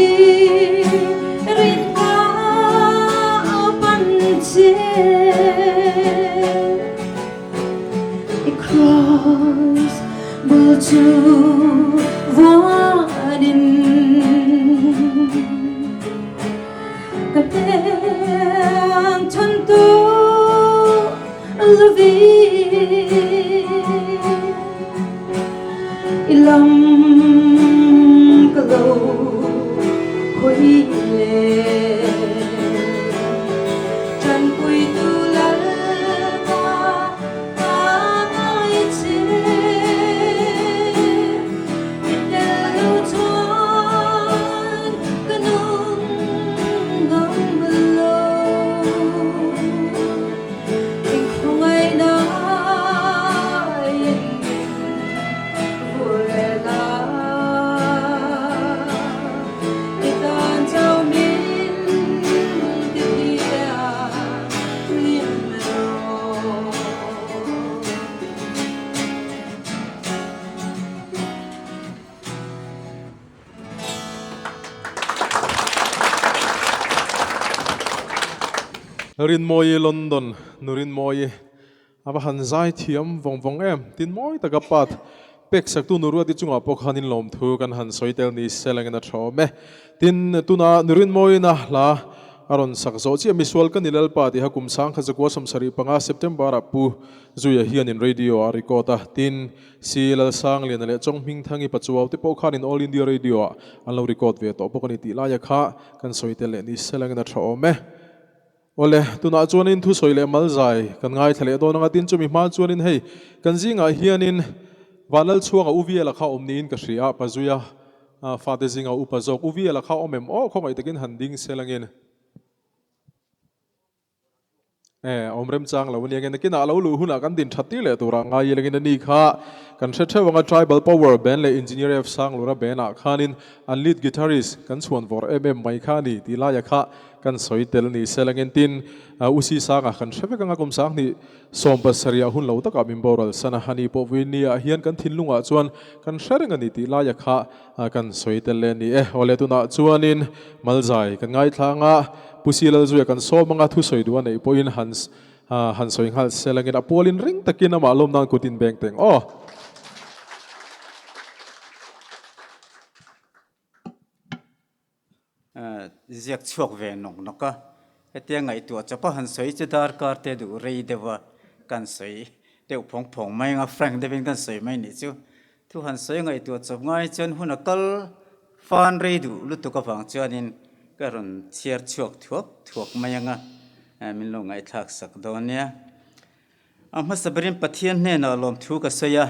rin ka pan che I cross bul chu vuanin Ka hmel chhan tu lovin I lam ka lo hawi leh. Tanpuitu Lalpa ka ngai che. I tel lo chuan ka nung ngam lo. I khawngaihna in min vur leh la. I tan chau min ti thianghlim rawh. Rinmawi London nu Rinmawi a va han zai thiam vawng vawng em tin mawi taka part pek saktu nu Ruati chungah pawh khan in lawmthu kan han sawi tel ni se langin a tha awm e. Tin tuna nu Rinmawina hla a rawn sak zawh chiah misual ka ni Lalpa tiha kum sang kha zakua 75 September ah Pu Zuia hianin radio ah a record a tin Si Lalsangliana leh Chawnghmingthangi Pachuau te pawh khanin All India Radio ah an lo record ve tawh bawk a ni tih laia kha kan sawi tel leh ni selangin a tha awm e. Awle, tunah chuanin thusawi leh malzai kan ngaithla leh dawn anga tin chumi hma chuanin hei kan zingah hianin Vanlalchhuanga U Viela kha awm niin ka hria a, Pazuia fate zinga upa zawk U Viela kha awm em aw khawngaih takin han ding selangin. E, awm remchang lo ania nge nakinah a lo luh hunah kan din that tir leh turah ngai ilangin a ni kha kan hre theuh anga Tribal Power Band leh Engineer F Sanglura Band ah khanin an lead guitarist kan chhuan vawr em em mai kha a ni tih laia kha kan sawi tel ni se langin tin U Si Sanga kan hre vek anga kum sanghnih 70 ah hun lo takah min boral san a, ani pawh vui ni ah hian kan thinlungah chuan kan hre reng a ni tih laia kha kan sawi tel leh a ni e. Awle tunah chuanin Malzai kan ngaithla anga Pu Si Lalzuia kan sawm anga thusawi duh a neih pawhin han Han sawi nghal sel angin a pualin ring takin amah lawm nan kut in beng teng aw. Ziak chhuak ve nawk nawk a, hetia ngaihtuah chawpa han sawi chu darkar te duh rei deuh a kan sawi deuh phawng phawng mai anga frank deuhin kan sawi mai nih chu. Thu han sawi ngaihtuah chawp ngai chuan hun a kal fan rei duh lutuk avang chuanin ka rawn chhiar chhuak thuak thuak mai anga min lo ngaihthlak sak dawn nia. A hmasa berin Pathian hnenah lawmthu ka sawi a.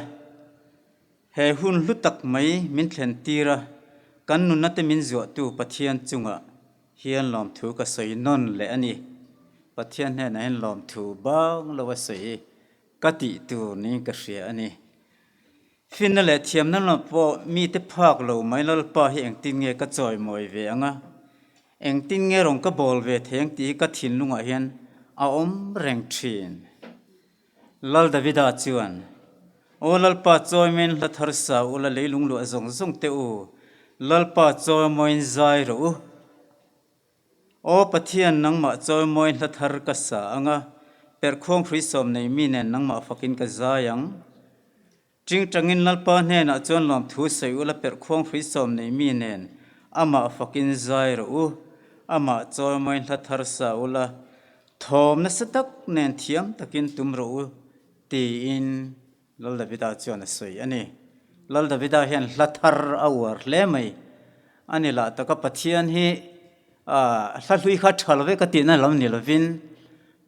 He hun hlu tak mai min thlen tir a, kan nunna te min zuahtu Pathian chungah hian lawmthu ka sawi nawn leh a ni. Pathian hnenah hian lawmthu bang lo a sawi ka tih tur niin ka hria a ni. Finna leh thiamna lam pawh mite phak lo mai Lalpa hi engtin nge ka chawimawi ve ang a, engtin nge rawn ka bawl ve thei ang tih hi ka thinlungah hian a awm reng thin. Lal Davida chuan, Aw Lalpa chawimawiin hla thar sa u la leilung luah zawng zawng teh u, Lalpa chawimawiin zai rawh u. Aw Pathian nangmah chawimawiin hla thar ka sa ang a, perhkhuang hrui sawm nei mi nen nangmah fakin ka zai ang. Tingtangin Lalpa hnenah chuan lawmthu sawi ula perhkhuang hrui sawm nei mi nen amah fakin zai rawh u, amah chawimawiin hla thar sa ula, thawm nasa tak nen thiam takin tum rawh u tiin Lal Davida chuan a sawi a ni. Lal Davida hian hla thar a uar hle mai a ni lah taka Pathian hi hla hlui kha tha lo vek a tihna lam ni lovin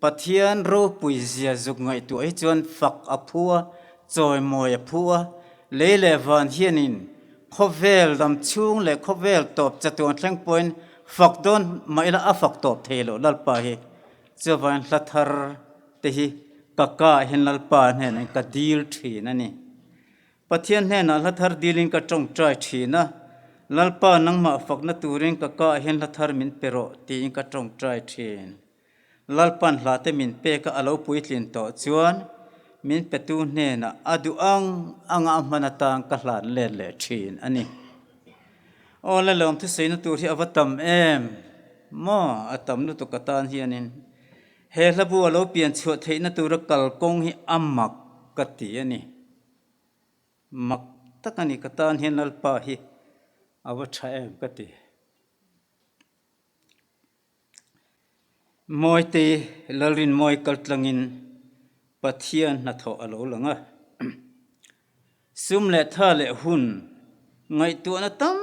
Pathian ropui zia zuk ngaihtuah hi chuan fak a phu a, chawimawi a phu a, lei leh van hianin khawvel dam chhung leh khawvel tawp chatuan thleng pawhin fak dawn mah ila a fak tawp thei loh Lalpa hi. Chuavain hla thar te hi ka ka ah hian Lalpa hnenah ka dil thin a ni. Pathian hnenah hla thar dilin ka tawngtai thin a, Lalpa nangmah fakna turin ka ka ah hian hla thar min pe rawh tiin ka tawngtai thin. Lalpan hlate min pek a a lo puitlin tawh chuan min petu hnenah a duh ang anga a hman atan ka hlan let leh thin a ni. Aw la lawm thusaina tur hi a va tam em maw a tam lutuk atan hianin he hlabu a lo pian chhuah theihna tura kalkawng hi a mak ka ti a ni. Mak tak a ni ka tan hian Lalpa hi a va tha em ka ti. Mawite Lalrinmawi kaltlangin Pathian hnathawh a lo lang a. Sum leh tha leh hun ngaihtuahna tam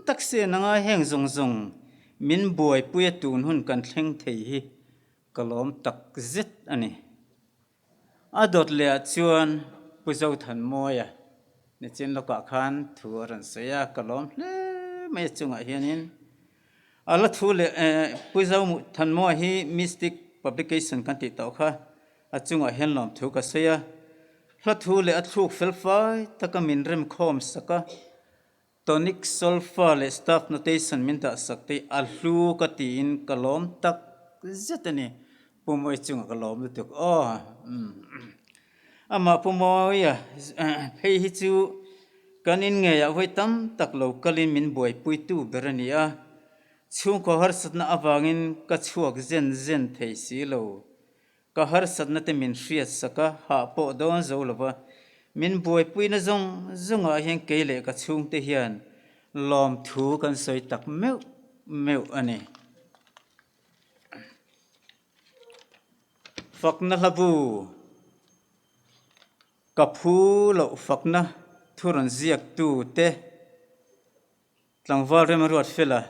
tak sen a ngai heng zawng zawng min buaipui a tun hun kan thleng thei hi ka lawm tak zet a ni. A dawt leh ah chuan Pu Zothanmawia nichin lawkah khan thu a rawn sawi a, ka lawm hle mai a chungah hianin a la thu leh Pu Zothanmawia hi Mystic Publication kan tih tawh kha a chungah hian lawm thu ka sawi a, hla thu leh a thluk fel fai taka min remkhawm sak a. Tonic solfa leh staff notation min dah sak te a hlu ka tiin ka lawm tak zet a ni. Pu Mawi chungah ka lawm lutuk aw. Amah Pu Mawia phei hi chu kan in ngeiah vawi tam tak lo kalin min buaipuitu ber a ni a. Chhungkaw harsatna avangin ka chhuak zen zen thei si lo. Ka harsatna te min hriat sak a, hah pawh dawn zo lo va, min buaipuina zawng zawngah hian kei leh ka chhungte hian lawmthu kan sawi tak meuh meuh a ni. Fakna hlabu ka phu loh fakna thu rawn ziaktu te. Tlangval Remruat Fela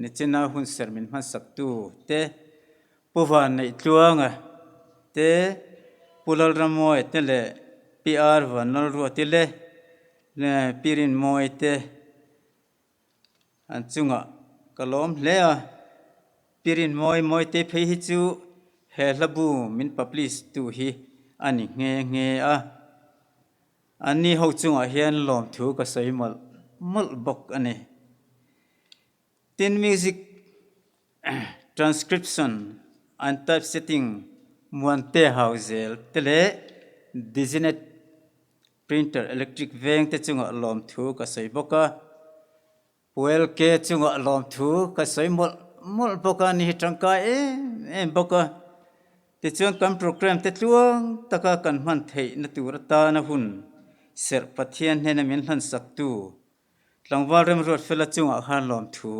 nichina hunserh min hmansaktu te, Pu Vanneih Tluanga te, Pu Lalramawia te leh Pi Ar Vanlalruati leh Pi Rinmawii te an chungah ka lawm hle a. Pi Rinmawii Mawite phei hi chu he hlabu min publish tu hi a ni nghe nghe a. Anni ho chungah hian lawmthu ka sawi mawlh mawlh bawk a ni. Tin music transcription and typesetting Muante hau zel te leh Diginet printer electric veng te chungah lawmthu ka sawi bawk a. Puel ke chungah lawmthu ka sawi mawlh mawlh bawk a, ni hi tangkai em em bawk a. Tichuan kan programme te tluang taka kan hman theihna tur atana hun serh Pathian hnena min hlansak tu tlangval Remruatfela chungah khan lawmthu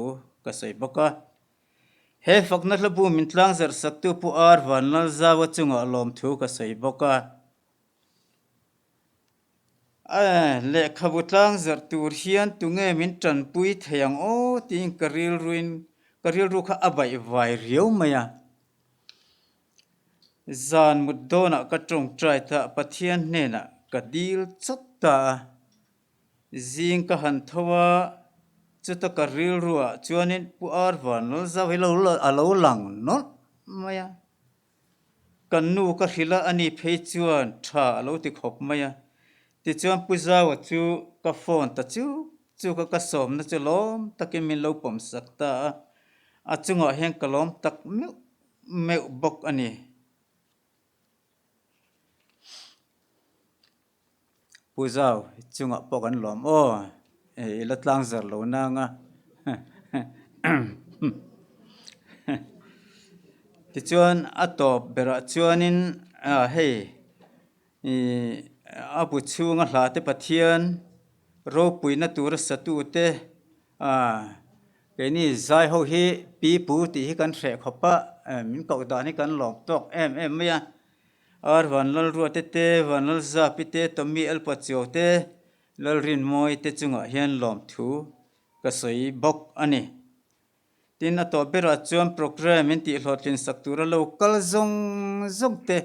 ka sawi bawk a. He fakna hlabu min tlangzarh saktu Pu Ar Vanlalzaua chungah lawmthu ka sawi bawk a. Lehkhabu tlangzarh tur hian tunge min tanpui thei ang aw tiin ka rilruin ka rilru kha a baih vai riau mai a. Zan mut dawnah ka tawngtai ta Pathian hnenah ka dil chawt ta a. Zing ka han tho a, chuta ka rilruah chuanin Pu Ar Vanlalzau hi a lo lang nawlh mai a. Kan nu ka hrilh a, ani phei chuan tha a lo ti khawp mai a. Tichuan Pu Zaua chu ka phone ta chuk chuk a, ka sawmna chu lawm takin min lo pawm sak ta a, a chungah hian ka lawm tak meuh meuh bawk a ni. Pu Zau, chungah pawh kan lawm aw, i la tlang zar lo nang a. Tichuan a tawp berah chuanin hei a bu chhunga hla te Pathian ropuina tura satute keini zai ho hi pi pu tih hi kan hreh khawp a, min koh dan hi kan lawm tawk em em mai a. Ar Vanlalruate te, Vanlalzapi te, Tommy Elpachiau te, Lalrinmawi te chungah hian lawmthu ka sawi bawk a ni. Tin, a tawh berah chuan programme in tihhlawhtlin sak tura lo kal zawng zawng te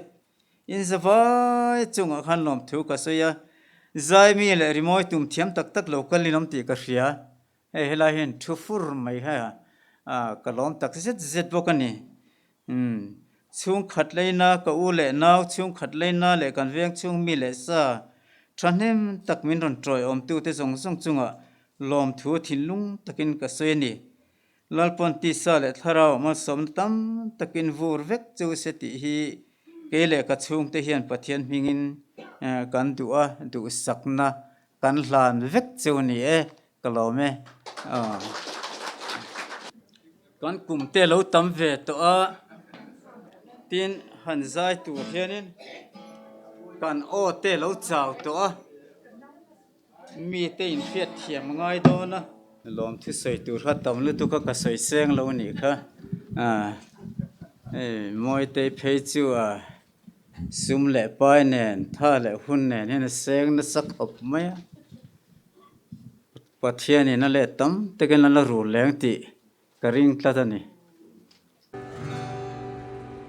in zavai chungah khan lawmthu ka sawi a, Zaimi leh rimawi tum thiam tak tak lo kal in awm tih ka hria. Hei helai hian thu fur mai kha ka lawm tak zet zet bawk a ni. Umm, chhungkhat leina ka u leh nau, chhungkhat leina leh kan veng chhung mi leh sa thahnem tak min rawn tawiawmtute zawng zawng chungah lawmthu thinlung takin ka sawi a ni. Lalpawn tisa leh thlarau malsawmna tam takin vur vek chu se tih hi kei leh ka chhungte hian Pathian hmingin kan duh a, duhsakna kan hlan vek chu ni e. Ka lawm e. Kan kum te lo tam ve tawh a, tin han zai tur hianin kan aw te lo chau tawh a, mite inhriat thiam a ngai dawn a. Lawm thusawi tur kha tam lutuk a ka sawi seng lo nih kha, hei Mawitei phei chu a Sum leh pai nen, tha leh hun nen hian a seng nasa khawp mai a. Pathianin a let tam takin a la rul leng tih ka ring tlat a ni.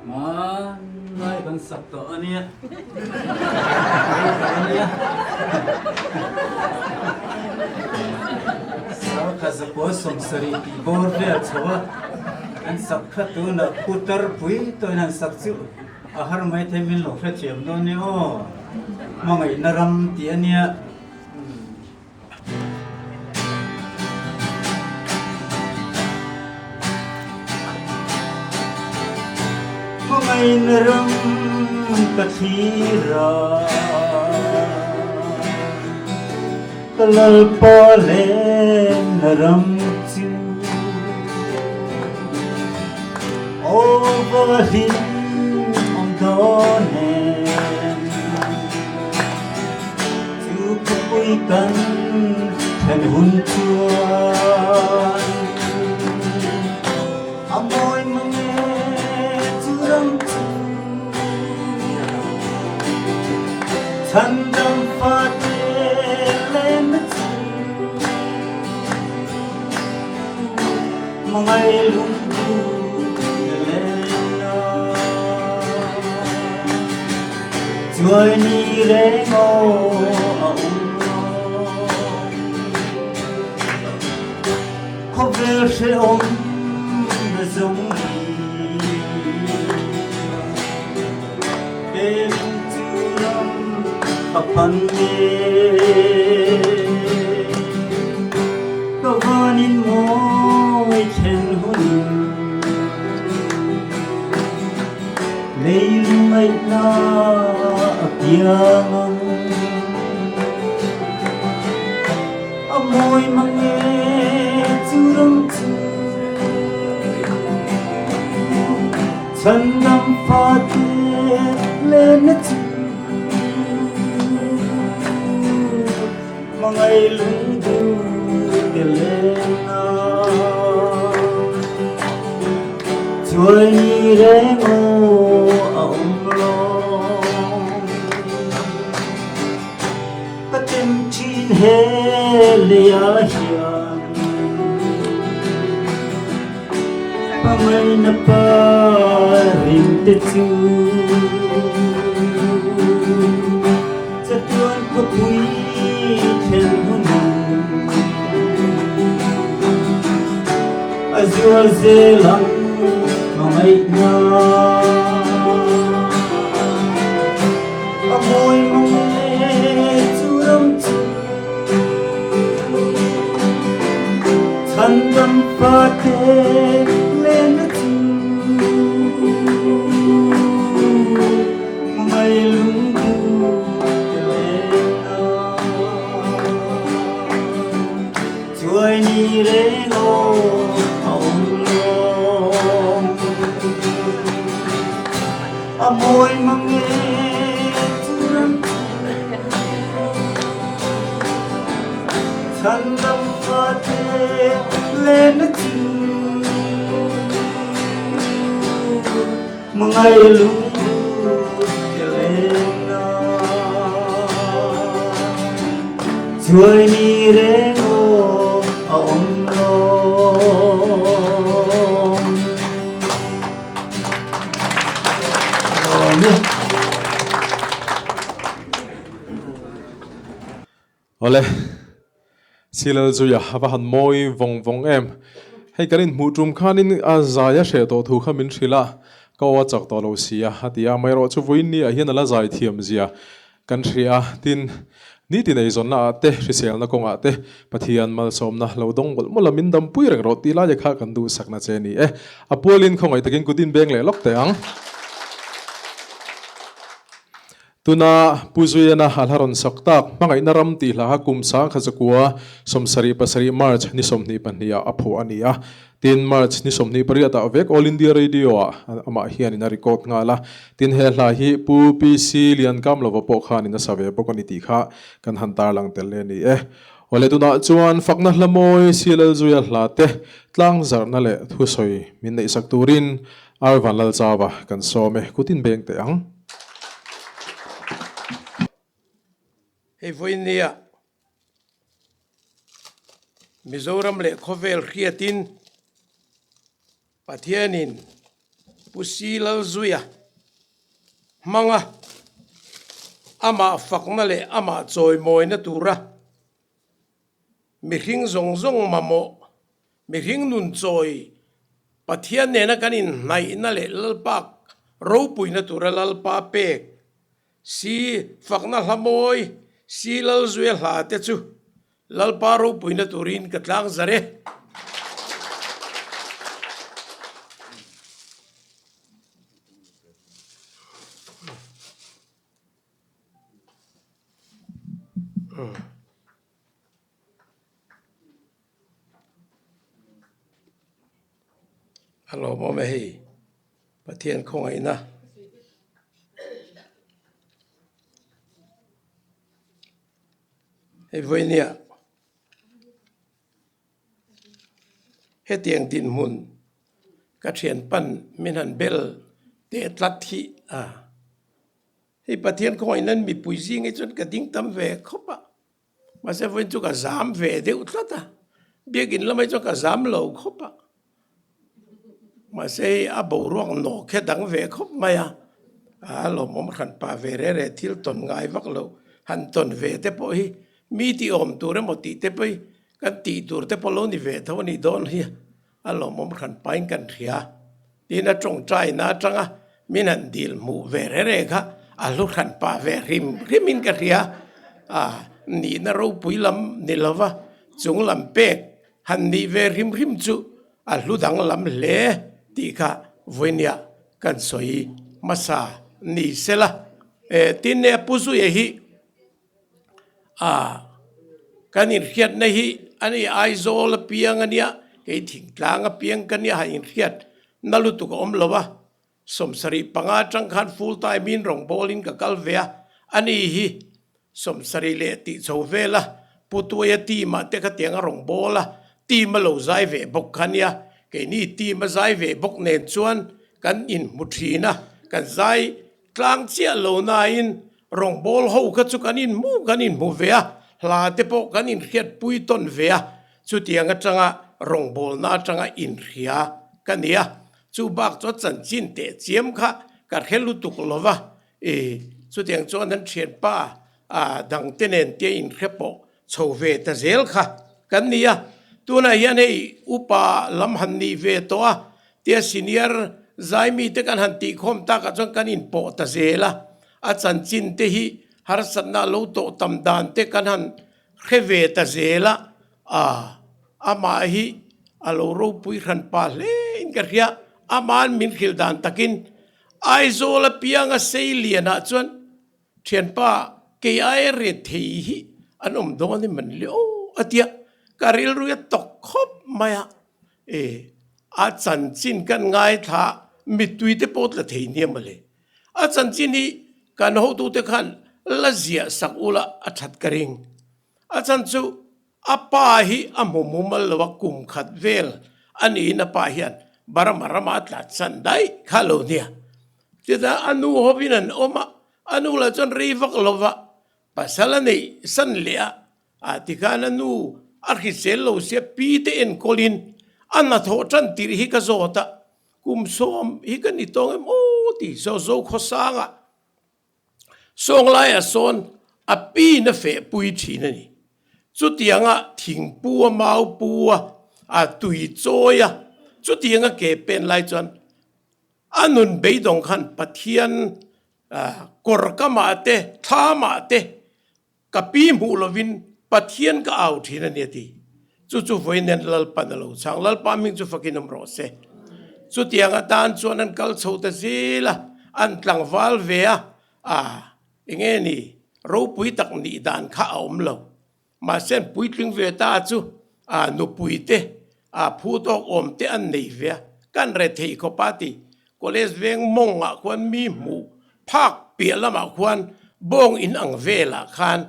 Hmanlai kan sak tawh a nia. Sarkha zakua 70 tih bawr vel chho a, an sak kha tunah putar pui tawhin an sak chu. A har mai thei min lo hrethiam dawn nia aw, hmangaihna ram tih a nia. Hmangaihna ram ka thlir a, ka Lalpa lenna ram chu. Aw va hlim awm dawn em, chu khawpui kan thlen hun chuan a mawi mang e chu ram chu chhandam fate lenna chu. Hmangaih lungbu lena chuai ni reng aw a awm lo khawvel hrehawm na zawng hi peng chu ram ka phan e ka vanin mawi thlen hun leilung ngaihna a piang ang a mawi mang e chu ram chu chhandam fate. Lenna chu hmangaih lungduhte lenna Chuai ni reng aw a awm lo Ka tem thin he leiah hian Hmangaihna pa ringte chu Chatuan khawpui thlen hunin A zual zel ang hmangaihna. A mawi mang e chu ram chu Chhandam fate lena chu Hmangaih lungduh te lena Chuai ni reng aw a awm lawm A mawi mang e chu ram chu Chhandam fate lena chu Hmangaih lungduh te lena Chuai ni reng aw a awm lawm. Lawm e. Awle, Silalzuia a va han mawi vawng vawng em. Hei kan inhmuh tum khanin a zai a hreh tawh thu kha min hrilh a, ka aw a chak tawh lo si a, a ti a. Amaherawh chu vawiin ni ah hian a la zai thiam zia kan hria a, tin, nitin eizawnna ah te, hriselna kawngah te Pathian malsawmna lo dawng mawlh mawlh a min dampui reng rawh tih laia kha kan duhsakna che ni e. A pualin khawngaih takin kut inbeng leh lawk teh ang. Tuna Pu Zuiana a hla rawn sak tak, Hmangaihna Ram tih hla kha kum 1907 7 March ni 22 ah a phuah a ni a. Tin, March ni 28 ah vek All India Radio ah amah hianin a record nghal a. Tin, he hla hi Pu PC Liankamlova pawh khanin a sa ve bawk a ni tih kha kan han tarlang tel leh a ni e. Awle tunah chuan fakna hla mawi CLL Zuia hla te tlangzarhna leh thusawi min neihsak turin Arvan Lalchava kan sawm e, kutin beng teh ang. Hei vawinia Mizoram leh khawvel hriatin Pathianin Pu Si Lalzuia hmanga amah fakna leh amah chawimawina tura mihring zawng zawng mamawh Mihring nun chawi Pathian nena kan inhnaihna leh Lalpa ropuina tura Lalpa pek si fakna hla mawi si Lalzuia hla te chu Lalpa ropuina turin ka tlang zar e. A lawmawm e hei Pathian khawngaihna. Hei vawinia hetiang dinhmun ka thian pan min han bel teh tlat hi a. Hei Pathian khawngaihna mipui zing hi chuan ka ding tam ve khawp a. Mahse vawiin chu ka zam ve deuh tlat a, biakinn lamah hi chuan ka zam lo khawp a, mahse hei a boruak nawk hi a dang ve khawp mai a, a lawmawm hran pah ve reh reh thil tawn ngai vak lo han tawn ve te pawh hi mi tih awm tur emaw tih te pawh hi kan tih tur te pawh lo ni ve tho a nih dawn hi a lawmawm hran pahin kan hria. Tin a tawngtaina atanga min han dil hmuh ve reh reh kha a hlu hran pah ve hrim hrimin ka hria. A nihna ropui lam ni lova chung lam pek han nih ve hrim hrim chu a hlu danglam hle tih kha vawinia kan sawi hmasa ni sela. Tin e Pu Zuia hi A, kan inhriatna hi a ni Aizawl apiang a nia, kei thingtlang apiang ka nia han inhriat na lutuk a awm lo a. 75 atang khan full time in rawngbawl in ka kal ve a, ani hi 70 leh tih chho vel a, Pu Tuaia team ah te khatiang a rawngbâwl a, team a lo zai ve bawk kha nia, keini team a zai ve bawk nen chuan kan inhmu thin a, kan zai tlang chiah lo nain rawngbâwl ho kha chu kan inhmu kan inhmu ve a, hla te pawh kan inhriatpui tawn ve a, chutiang atanga rawngbâwlna atanga inhria ka ni a, chu bak chuan chanchin teh chiam kha ka hre lutuk lo va, I chutiang chuan an thianpa a dangte nen tia inhre pawh chho ve ta zel kha kan ni a. Tunah hian hei upa lam han nih ve tawh a, tia senior zaimi te kan han tihkhawm takah chuan kan inpawh ta zel a. A chanchin te hi harsatna lo tawh tam dan te kan han hre ve ta zel a. A, amah hi a lo ropui hranpa hle in ka hria, ama'n min hrilh dan takin Aizawl apianga sei lianah chuan thianpa kei aia ret thei hi an awm dawn em an le aw a tia, ka rilru a tawk khawp mai a, e a chanchin kan ngaithla mittui te pawh tla thei nia mawle, a chanchin hi kan hotute khan la ziah sak ula a that ka ring, a chan chu A pa hi a hmu mumal lo a, kum khat vel a niin a pa hian Burma rama a tlat san daih kha lo nia. Chutah a nu hovin an awm a, a nu lah chuan rei vak lo va, pasal a neih san leh a, ah tikhan a nu a hrisel lo sia pi te enkawlin a hnathawh tan tirh hi ka zawt a, kum sawm hi ka ni tawng em aw tih saw Zokhawsanga Sawnglaiah sawn a pin a feh pui thin a ni. Chutianga thingpu a mau pu a, a tui chawi a, chutianga ke pen lai chuan a nun beidawng khan Pathian kawr kamah te, thlamah te Ka pi hmuh lovin Pathian ka au thin a ni a ti. Chu chu vawiin Lalpan a lo chhang. Lalpa hming chu fakin awm rawh se. Chutiang atan chuan an kal chho ta zel a, an tlangval ve a, a enge ni ropui tak nih dan kha a awm lo. Mahse an puitling ve ta chu a nupui te, a phu tawk awm te an nei ve a, kan re thei khawp a ti. College veng mawngah khuan mi hmuh phak piah lamah khuan bawng in ang velah khan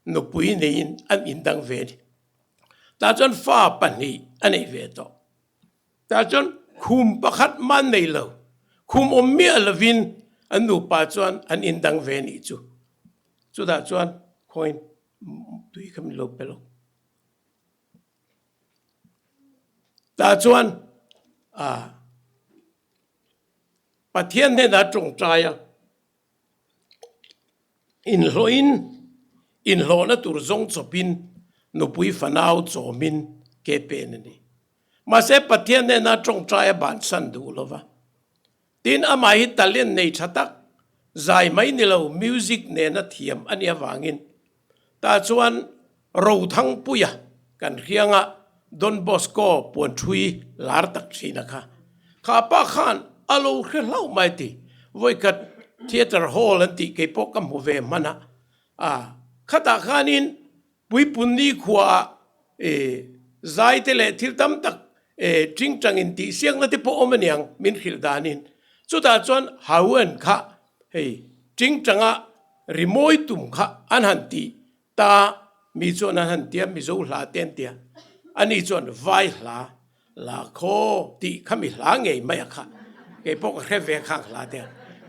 nupui neiin an indang ve a ni. Tah chuan fa pahnih a nei ve tawh. Tah chuan khum pakhat mah an nei lo. Khum awm miah lovin an nupa chuan an indang ve a nih chu. Chutah chuan khawiin tui kha min lo pe lo. Tah chuan ah Pathian hnenah tawngtai a, inhlawhin inhlawhna tur zawng chawpin nupui fanau chawmin ke pen a ni. Mahse Pathian hnenah tawngtai a bansan duh lo va. Tin, amah hi talent nei tha tak, zai mai ni lo music nena thiam a nih avangin tah chuan Rothangpuia kan hrianga Don Bosco puanthui lar tak thin a kha. Kha pa khan a lo hre hlauh mai ti. Vawikhat Theatre Hall an tih kei pawh ka hmu ve hman a, a khatah khanin Puipunni khuaah zai te leh thil tam tak tingtang in tih siakna te pawh awm aniang min hrilh danin. Chutah chuan Hauen kha hei tingtanga rimawi tum kha an han tih ta mi chuan an han tia Mizo hla te an tia. Ani chuan vai hla La khaw tih kha mi hla ngei mai a kha. Kei pawh ka hre ve khang hla te.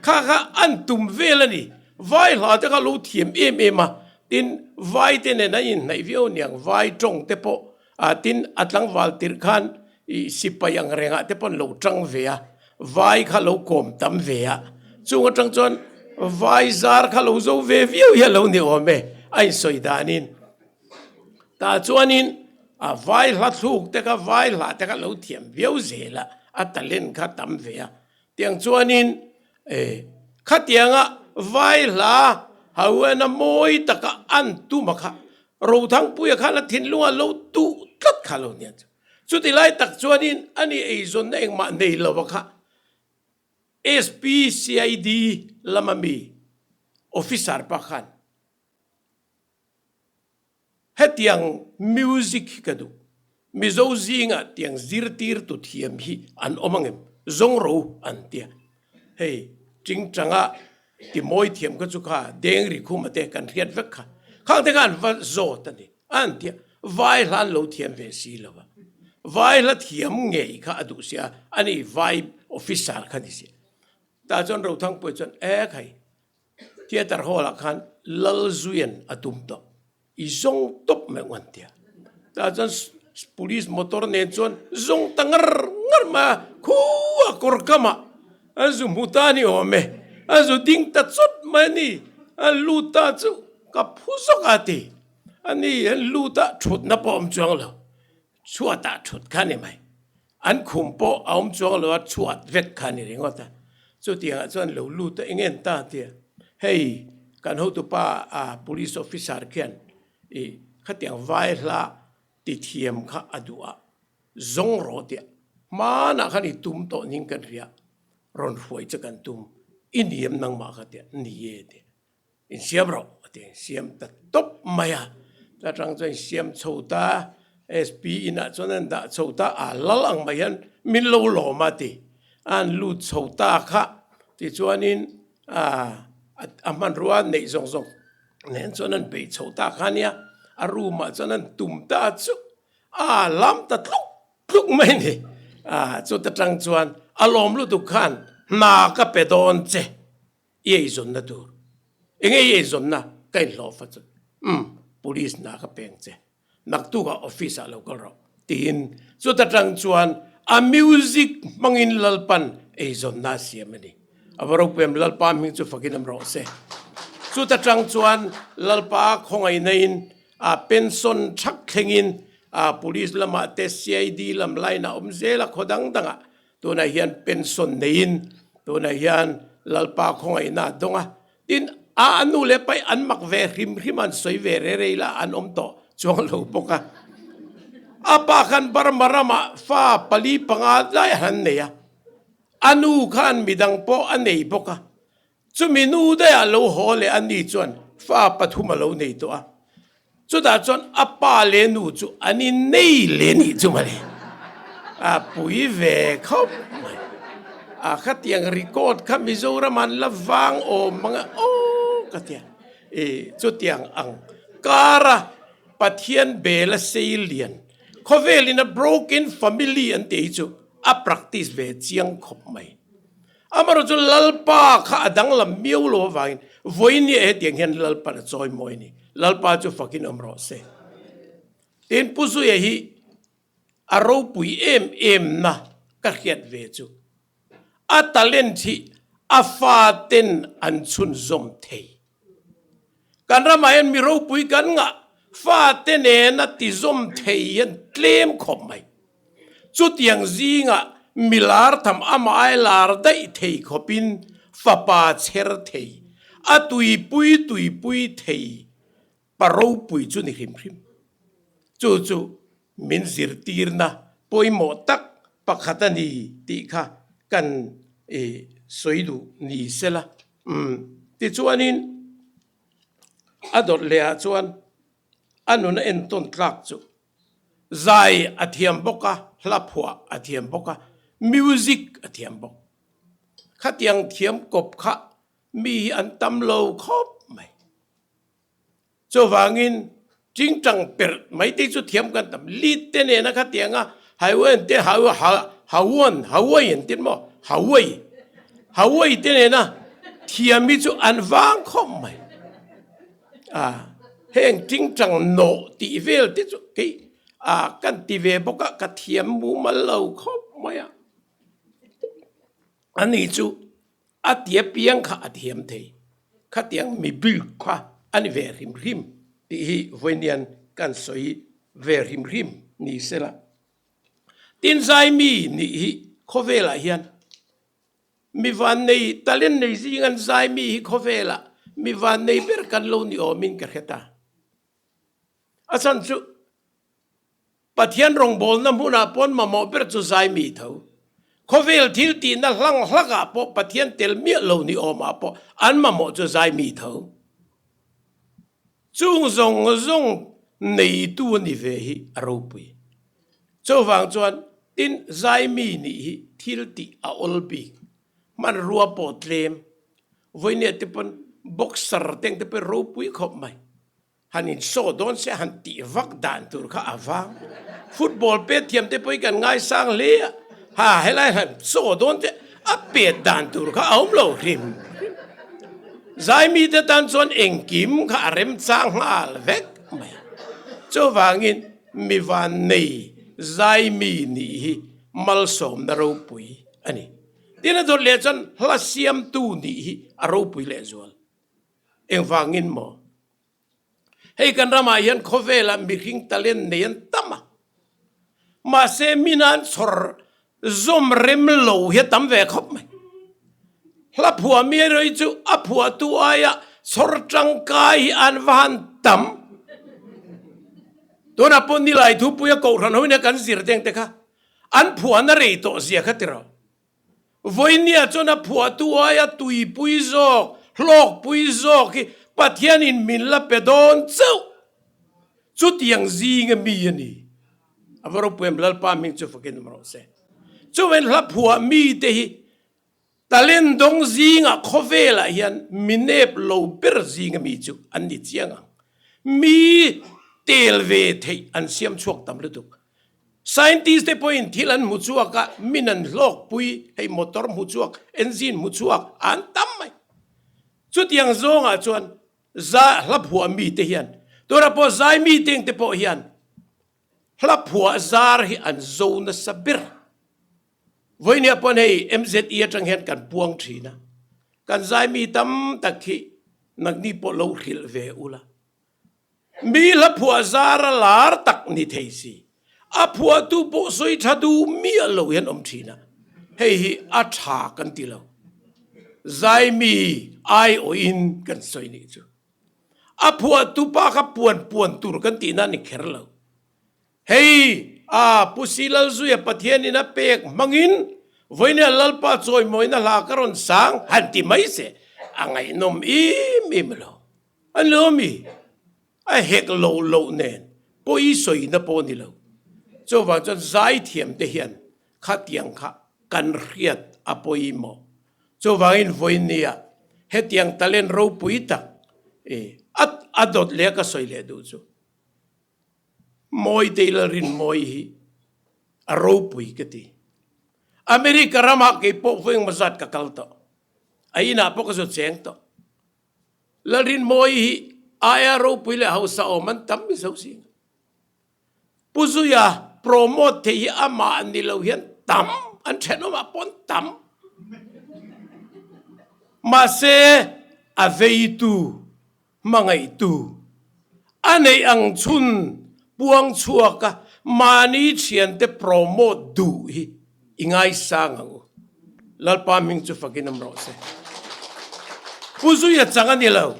Kha kha an tum vel a ni. Vai hla te kha lo thiam em em a. Tin, vai te nen an inhnaih viau aniang, vai tawng te pawh ah tin a tlangval tirh khan ih sipai ang rengah te pawh an lo tang ve a. Vai kha lo kawm tam ve a. Chung atang chuan vai zar kha lo zo ve viau hi a lo ni awm e, a insawi danin. Tah chuanin a vai hla thluk te kha vai hla te kha lo thiam viau zel a, a talent kha tam ve a. Tiang chuanin e khatianga vai hla hauena mawi taka an tuma kha Rothangpuia khan a thinlunga lo tuh tlat kha lo nia chu. Chuti lai tak chuanin ani eizawnna engmah nei lova kha SP CID lama mi officer pa khan Hetiang music hi ka duh. Mizo zingah tiang zirtirtu thiam hi an awm angem? Zawng ro an tia. Hei Tingtanga ti mawi thiam kha chu kha deng ri khuma te kan hriat vek kha. Khang te kha an va zawt a ni. An tia vai hla an lo thiam ve si lo va. Vai hla thiam ngei kha a duh sia a ni vai officer kha ni sia. Tah chuan Rothangpuia chuan e khai Theatre hall ah khan Lalzuian a tum tawh. I zawng tawp mai ang an tia. Tah chuan police motor nen chuan zawng ta ngar ngar mai a, khua kawr kamah an zu hmu ta a ni awm e, an zu ding ta chawt mai a ni, an lut ta chu ka phu zawk a ti. A ni an lut a thutna pawh a awm chuang lo, chhuatah thut kha a ni mai. An khum pawh a awm chuang lo a, chhuat vek kha a ni ringawt a. Chutiangah chuan lo lut a eng en ta tia, hei kan hotupa a police officer khian i khatiang vai hla ti thiam kha a duh a, zawng rawh tia hmanah khan i tum tawh ning kan hria, rawn hruai che kan tum, i niam nangmah kha tia, ni e tia. Insiam rawh a ti, insiam ta tawp mai a. Ta tang chuan insiam chho ta, SP inah chuan an dah chho ta, a lal ang mai hian min lo lawm a ti. A an lut chho ta kha, tichuanin a hmanrua neih zawng zawng nen chuan an bei chho ta kha nia, a room ah chuan an tum ta chu a lam ta tluk tluk mai a ni. Chuta tang chuan a lawm lutuk khan hna ka pe dawn che. I eizawnna tur. Enge i eizawnna? Ka inhlawh fa chu. Umm, police hna ka peng che. Naktukah office ah lo kal rawh. Tiin chuta tang chuan a music hmangin Lalpan eizawnna a siam a ni. A va ropui em, Lalpa hming chu fakin awm rawh se. Chuta tang chuan Lalpa khawngaihna in a pension thak thlengin a police lamah te CID lam line ah awm zel a khaw dang dangah Tunah hian pension neiin tunah hian Lalpa khawngaihna a dawng a, tin a a nu leh pai an mak ve hrim hrim a, an sawi ve re rei la an awm tawh chuang lo bawk a. A pa khan Burma ramah fa pali panga lai han nei a, a nu khan midang pawh a nei bawk a, Chumi nu daih ah lo haw leh a ni chuan fa pathum a lo nei tawh a, chutah chuan a pa leh nu chu an innei leh nih chu mawle, a pui ve khawp mai. A khatiang record kha Mizoram an la vang awm mang a aw ka tia, i chutiang ang kara Pathian bel a sei lian khawvelin a broken family an tih hi chu a practice ve chiang khawp mai. Amaherawh chu Lalpa kha a danglam miau lo avangin vawinia hetiang hian Lalpan a chawi mawi a ni. Lalpa chu fakin awm rawh se. Tin, Pu Zuia hi a ropui em em na ka hriat ve chu a talent hi a faten an chhunzawm thei. Kan ramah hian mi ropui kan ngah fate nena tizawm thei hian tlem khawp mai. Chutiang zingah mi lar tham amah ai lar daih thei khawpin fapa chher thei, a tuipui tuipui thei pa ropui chu ni hrim hrim. Chu chu min zirtirna pawimawh tak pakhat a ni tih kha kan sawi duh ni sela. Umm, tichuanin a dawt leh ah chuan a nun a entawn tlak chu zai a thiam bawk a, hla phuah a thiam bawk a, music a thiam bawk. Khatiang thiam kawp kha mi hi an tam lo khawp mai. Chuvangin tingtang perh mai te chu thiam kan tam. Lead te nena khatianga highway te hawan hawai an tin maw hawai hawai te nena thiam hi chu an vang khawp mai. A heng tingtang nawh tih vel te chu kei a kan ti ve bawk a ka thiam mumal lo khawp mai a. Ani chu A tia piang kha a thiam thei. Khatiang mi bik kha a ni ve hrim hrim tih hi vawiinian kan sawi ve hrim hrim ni sela. Tin zaimi nih hi khawvelah hian mi vannei talent nei zing an zaimi hi khawvelah mi vannei ber kan lo ni awmin ka hre ta. A chhan chu Pathian rawngbawlna hmunah pawn mamawh ber chu zaimi tho. Khawvel thil tihna hlang hlakah pawh Pathian tel miah lo ni awmah pawh an mamawh chu zaimi tho. Chung zawng zawng neitu a ni ve hi a ropui. Chuvang chuan tin zaimi nih hi thil tih a awl bik. Hmanrua pawh tlem. Vawinia te pawn boxer te ang te pawh ropui khawp mai. Han insaw dawn se han tih vak dan tur kha a vang. Football pet thiam te pawh hi kan ngaisang hle a, ha helai han saw dawn te a pet dan tur kha a awm lo hrim hrim. Zaimi te tan chuan engkim kha a remchang nghal vek mai. Chuvangin mi vannei zaimi nih hi malsawmna ropui a ni. Tin a dawt leh chuan hla siamtu nih hi a ropui lehzual. Engvangin maw? Hei kan ramah hian khawvelah mihring talent nei an tam a, mahse min an chhawr zawm rem lo hi a tam ve khawp mai. Hla phuah mi erawh hi chu a phuahtu aia chhawr tangkai hi an va han tam. Tunah pawh Nilai Thupuia Kohhran hoin a kan zir deng te kha an phuahna rei tawh zia kha ti rawh. Vawinia chuan a phuahtu aia tuipui zawk, hlawkpui zawk hi Pathianin min la pe dawn chauh. Chutiang zinga mi a ni. A va ropui em, Lalpa hming chu fakin awm rawh se. Chuvain hla phuah mite hi talent dawng zingah khawvelah hian mi nep lo ber zinga mi chu an ni chiang ang. Mi tel ve theih an siam chhuak tam lutuk. Scientist te pawhin thil an hmu chhuak a, min an hlawkpui, hei motor hmu chhuak, engine hmu chhuak an tam mai. Chutiang zawngah chuan za hla phuah mite hian, tunah pawh zai meeting te pawh hian hla phuah zar hi an zo nasa ber. Vawinia pawn hei MZE atang hian kan puang thin a, kan zai mi tam tak hi nangni pawh lo hrilh ve ula. Mi hla phuah zar a lar tak ni thei si, a phuahtu pawh sawi tha duh miah lo hian awm thin a, hei hi a tha kan ti lo. Zaimi aiawhin kan sawi nih chu. A phuahtu pa kha puan puan tur kan tihna a ni kher lo. Hei a Pu Si Lalzuia Pathianin a pek hmangin vawinia Lalpa chawimawina hla ka rawn sang han ti mai se a ngaihnawm im im lo. A ni mi? A hek loh loh nen pawi sawina pawh ni lo. Chuvang chuan zaithiam te hian khatiang kha kan hriat a pawimawh. Chuvangin vawinia hetiang talent ropui tak i a dawt leh a ka sawi leh duh chu Mawitei Lalrinmawi hi a ropui ka ti. America ramah kei pawh vawi engmaw zat ka kal tawh. A inah pawh ka zu cheng tawh. Lalrinmawi hi aia ropui leh hausa awm an tam mizo zing. Pu Zuia promote thei hi amah ni lo hian tam an thenawmah pawh an tam. Mahse a veitu hmangaihtu a neih ang chhun puang chhuaka mahni thiante promote duh hi i ngaisang ang u. Lalpa hming chu fakin awm rawh se. Pu Zuia chang a ni lo.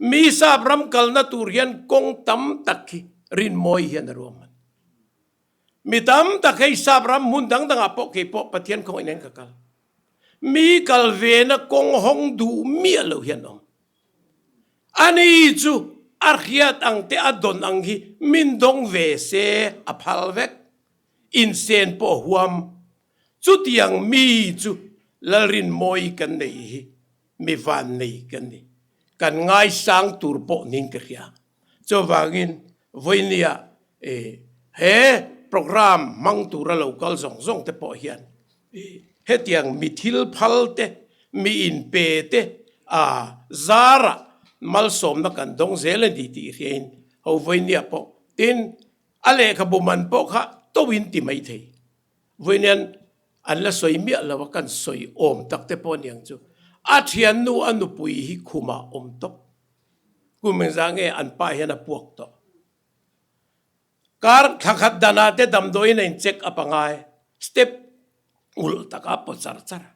Mi sap ram kalna tur hian kawng tam tak hi rinmawi hian a ruahman. Mi tam tak hei sap ram hmun dang dangah pawh kei pawh Pathian khawngaih nen ka kal. Mi kal vena kawng hawng duh miah lo hian awm. Ani chu a hriat ang te a dawn ang hi min dawng ve se a phal vek. Insen pawh huam. Chutiang mi chu Lalrinmawi kan nei hi mi van nei kan ni. Kan ngaisang tur pawh ning ka hria. Chuvangin vawinia he programme hmang tura lo kal zawng zawng te pawh hian hetiang mi thil phal te, mi inpe te a zarah malsawmna kan dawng zel a ni tih hriain ho vawinia pawh tin a lehkhabu man pawh kha tawin ti mai thei. Vawiinian an la sawi miah lo a, kan sawi awm tak te pawh aniang chu. A thiannu a nupui hi khumah awm tawp. Kum engzah nge an pa hian a puak tawh. Kar thla khat danah te damdawiin a in check up a ngai. Step ulh taka a pawt char char a.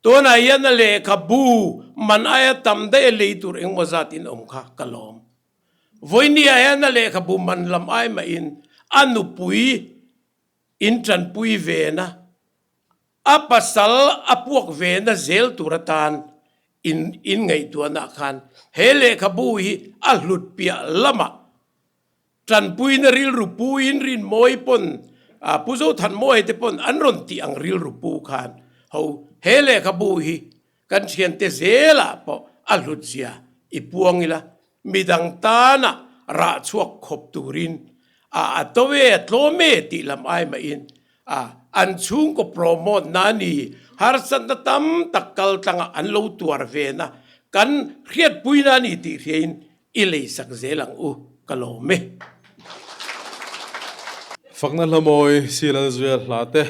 Tunah hian a lehkhabu man aia tam daih a lei tur engmaw zat in awm kha ka lawm. Vawinia hian a lehkhabu man lam ai mahin a nupui in tanpui vena, a pasal a puak vena zel tur atan in in ngaihtuahna khan he lehkhabu hi a hlut piah lamah Tanpuina rilru puiin Rinmawi pawn Pu Zothanmawia te pawn an rawn tih ang rilru pu khan ho he lehkhabu hi kan thiante zelah pawh a hlut zia i puang ila, midang tana rah chhuak khawp turin a a to e a tlawm e tih lam ai mahin a an chhungkaw promote na a ni, harsatna tam tak kal tlanga an lo tuar ve na kan hriatpuina a ni tih hriain I leisak zel ang u, ka lawm e. Fakna hla mawi Silal Zuia hla te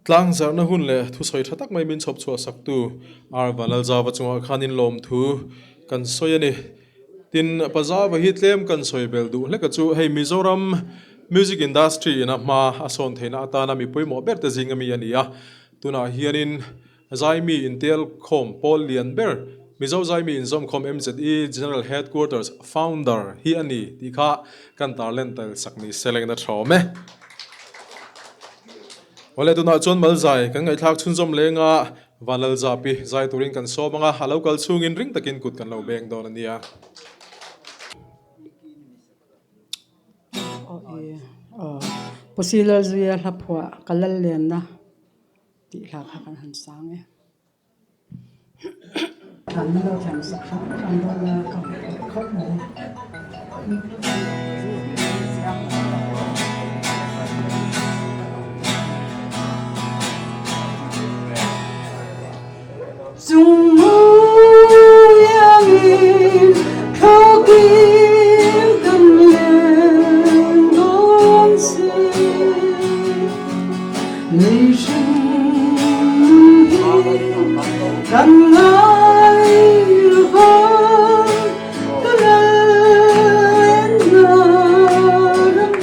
tlang zarhna hun leh thusawi tha tak mai min chhawp chhuah saktu R Vanlalzava chungah khan in lawmthu kan sawi a ni. Tin, Pazava hi tlem kan sawi bel duh hlek a chu hei Mizoram music industry ina hma a sawn theihna atana mi pawimawh ber te zing ami a ni a, tunah hianin Zaimi intel khawm pawl lian ber, Mizo Zaimi Inzawmkhawm MZE General Headquarters Founder hi a ni tih kha kan tarlen tel sak ni se lengin a tha awm e. Awle tunah chuan Malzai kan ngaihthlak chhunzawm lenga Vanlalzapi zai turin kan sawm anga a lo kal chhungin ring takin kut kan lo beng dawn a nia. Aw Pu Silalzuia hlaphuah ka lal lenna. Tih hla kha kan han sang e. Kan lo thiam sak hram hram dawn a, ka hmu theih khawp mai. Chung iangin thawkin kan leng dawn si. Lei hring hi kan ngai vang ka len na ram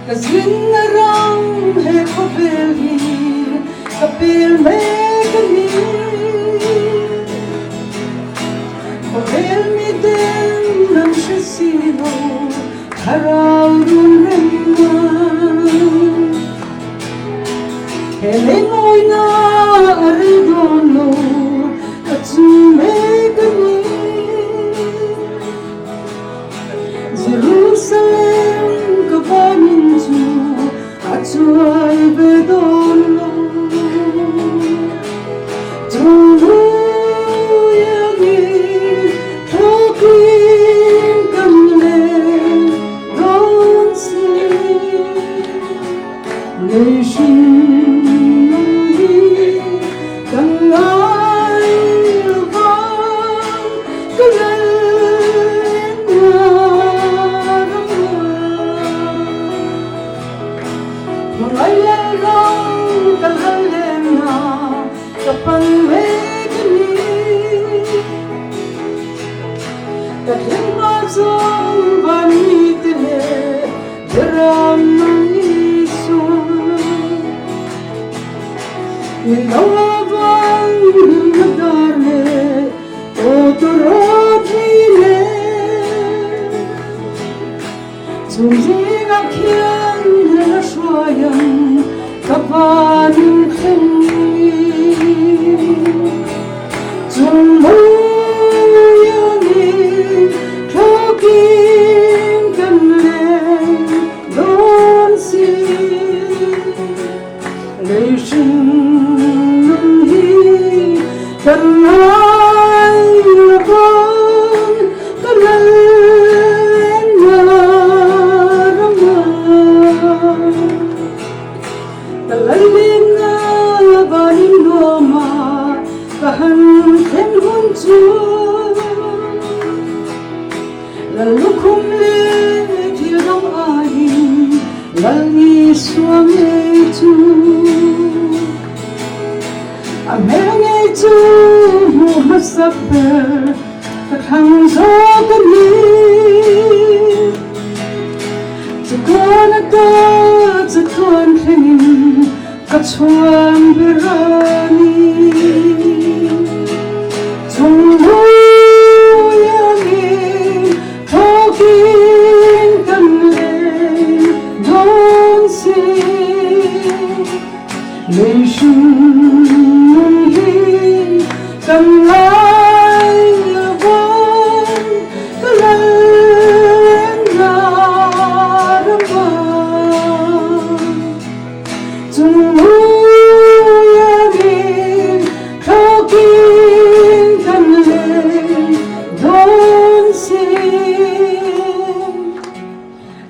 Ka zinna ram he khawvel hi ka pel mek a ni. Khawvel miten an hre si lo thlarau run remna. He lei mawina a rei dawn lo ka chung mek a ni. Jerusalem ka vanin chu a chuai ve dawn lo. Chungluiangin thawkin kan leng dawn si. Lei hring nung hi kan ngai lo vang. Ka lal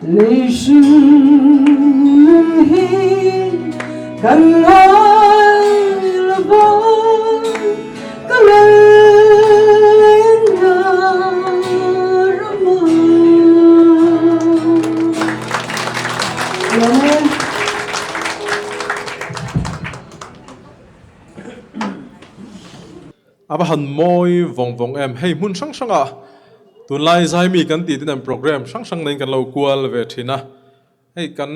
Lei hring nun hi kan ngai lo va, ka leng na ram a. Lawm e. A va han mawi vawng vawng em. Hei hmun hrang hrangah tunlai zaimi kan tih ten an program hrang hrang neiin kan lo kual ve thin a. Hei kan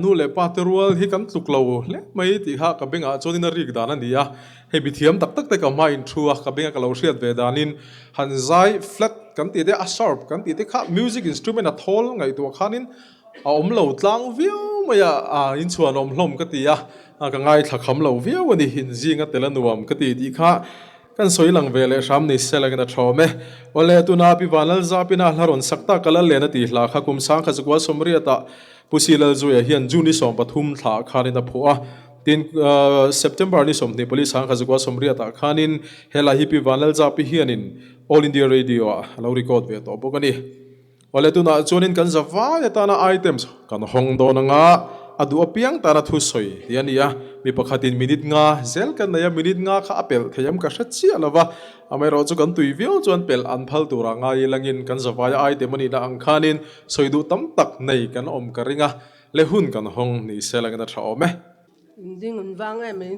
nu leh pa te rual hi kan tluk lo hle mai tih kha ka bengah chuanin a rik dan a ni a. Hei mithiam tak tak te ka hma in thu a, ka benga ka lo hriat ve danin han zai flat kan tih te a sharp kan tih te kha music instrument a thawl ngaihtuah khanin A awm lo tlang viau mai a, a inchhuan awm hlawm ka ti a, ka ngaithla kham lo viau a ni, inzinga tel a nuam ka ti tih kha kan sawi lang ve leh hram ni se langin a thawm e. Awle, tuna Pi Vanlalzapina hla rawn sak tak a lal len a tih hla kha kum sang kha chukua sawmriatah Pu Si Lalzuia hian June ni 13 thla khanin a phuah a, tin September ni 24 sang kha chukua sawmriatah khanin he hla hi Pi Vanlalzapi hianin All India Radio-ah a lo record ve tawh bawk a ni. Awle tunah chuanin kan zavai atana items kan hawng dawn anga a duh apiang tana thu sawi tih a ni a, mi pakhatin minute nga zel kan nei a, minute nga kha a pelh thei am ka hre chiah lo va, amaherawh chu kan tui viau chuan pelh an phal turah ngai ilangin kan zavaia item a nihna ang khanin sawi duh tam tak nei kan awm ka ring a, le hun kan hawng ni se langin a tha awm e. Ding an vang em mai.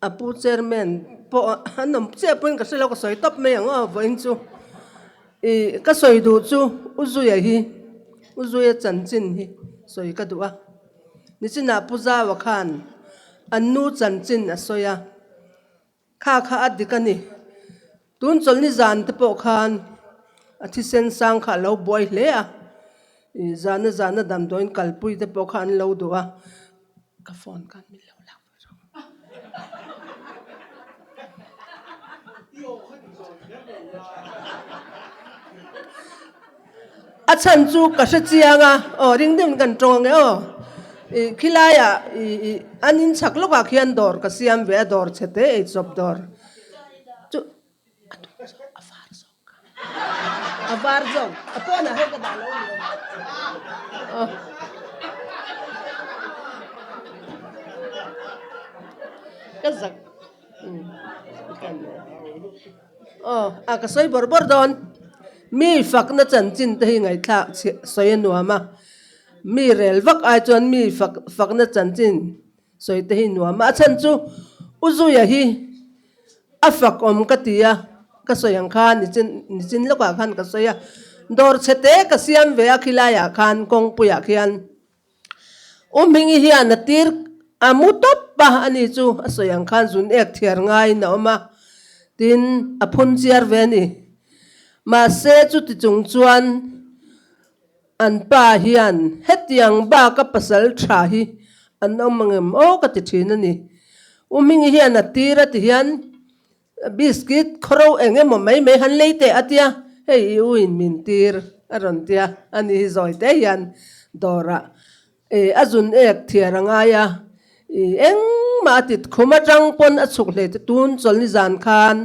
A pu chairman pawh an awm chiah pawhin ka hre lo ka sawi tawp mai ang aw vawiin chu ih ka sawi duh chu u Zuia hi u Zuia chanchin hi sawi ka duh a nichinah Pu Zaua khan an nu chanchin a sawi a kha kha a dik a ni tun chawlhni zan te pawh khan a thisen sang kha a lo buai hle a ih zana zana damdawiin kalpui te pawh kha an lo duh a ka phone khan min lo lak. A chhan chu ka hre chiang a, aw ring deuhin kan tawng ang e aw. Ih khilaiah ih ih an in chhak lawkah khian dawr ka siam ve a, dawr chhe te eichawp dawr chu a dum zawk a var zawk. A var zawk a pawnah hian ka dah lo ni aw. Ka zak aw a ka sawi bawrh bawrh dawn mi fakna chanchin te hi ngaihthlak sawi a nuam a mi rel vak ai chuan mi fak fakna chanchin sawi te hi nuam a a chhan chu u Zuia hi A fak awm ka ti a, ka sawi ang khan nichin nichin lawkah khan ka sawi a, dawr chhe te ka siam ve a khilaiah khan kawngpuiah khian U Hmingi hian a tir a mu tawp a, ani chu a sawi ang khan zun ek thiar ngaiin a awm a, tin a phun chiar ve a ni. Mahse chuti chung chuan an pa hian hetiang baka pasal tha hi an awm angem aw ka ti thin a ni. U Hmingi hian a tir a ti hian biscuit khawro eng emaw mai mai han lei teh a tia, hei i u in min tir a rawn tia a ni hi zawi te hian dawrah Ih a zun ek thiar a ngai a, ih engmah a tit khum atang pawn a chhuk hle te tun chawlhni zan khan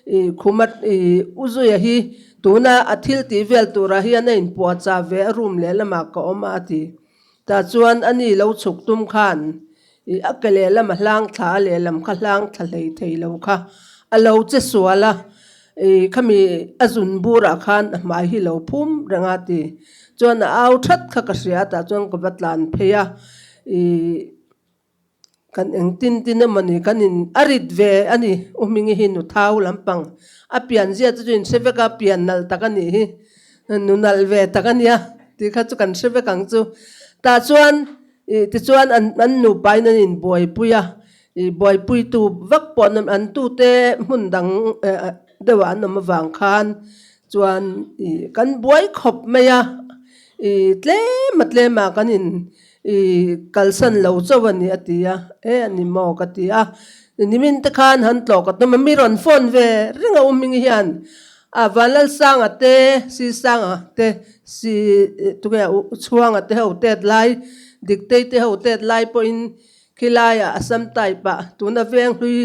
ih khum a ih u Zuia hi tuna a thil tih vel turah hian a inpuahchah ve a room lehlamah ka awm a a ti. Tah chuan a ni lo chhuk tum khan ih a ke lehlam a hlang thla a lehlam kha hlang thla hlei thei lo kha a lo che sual a, ih khami a zun burah khan a hmai hi lo phum reng a ti. Chuan a au that kha ka hria a tah chuan ka va tlan phei a, ih kan eng tin tin emaw ni kan in a rit ve a ni u Hmingi hi nu thau lampang a pian zia te chu in hre vek a pian nalh tak a nih hi nu nalh ve tak a nia tih kha chu kan hre vek ang chu tah chuan ih tichuan an an nupa in an inbuaipui a ih buaipuitu vak pawh an awm an tute hmun dang deuhah an awm avang khan Chuan ih kan buai khawp mai a, ih tlem a tlem ah kan in ih kalsan lo chauh a ni a ti a, e a ni maw ka ti a, nimin te khan han tlawh ka tum a, mi rawn phone ve reng a Ummingi hian a Vanlalsanga te, Sisanga te, si tunge Chhuanga te ho tet lai, Diktei te ho tet lai pawhin khilaiah Assam type ah tuna Venghlui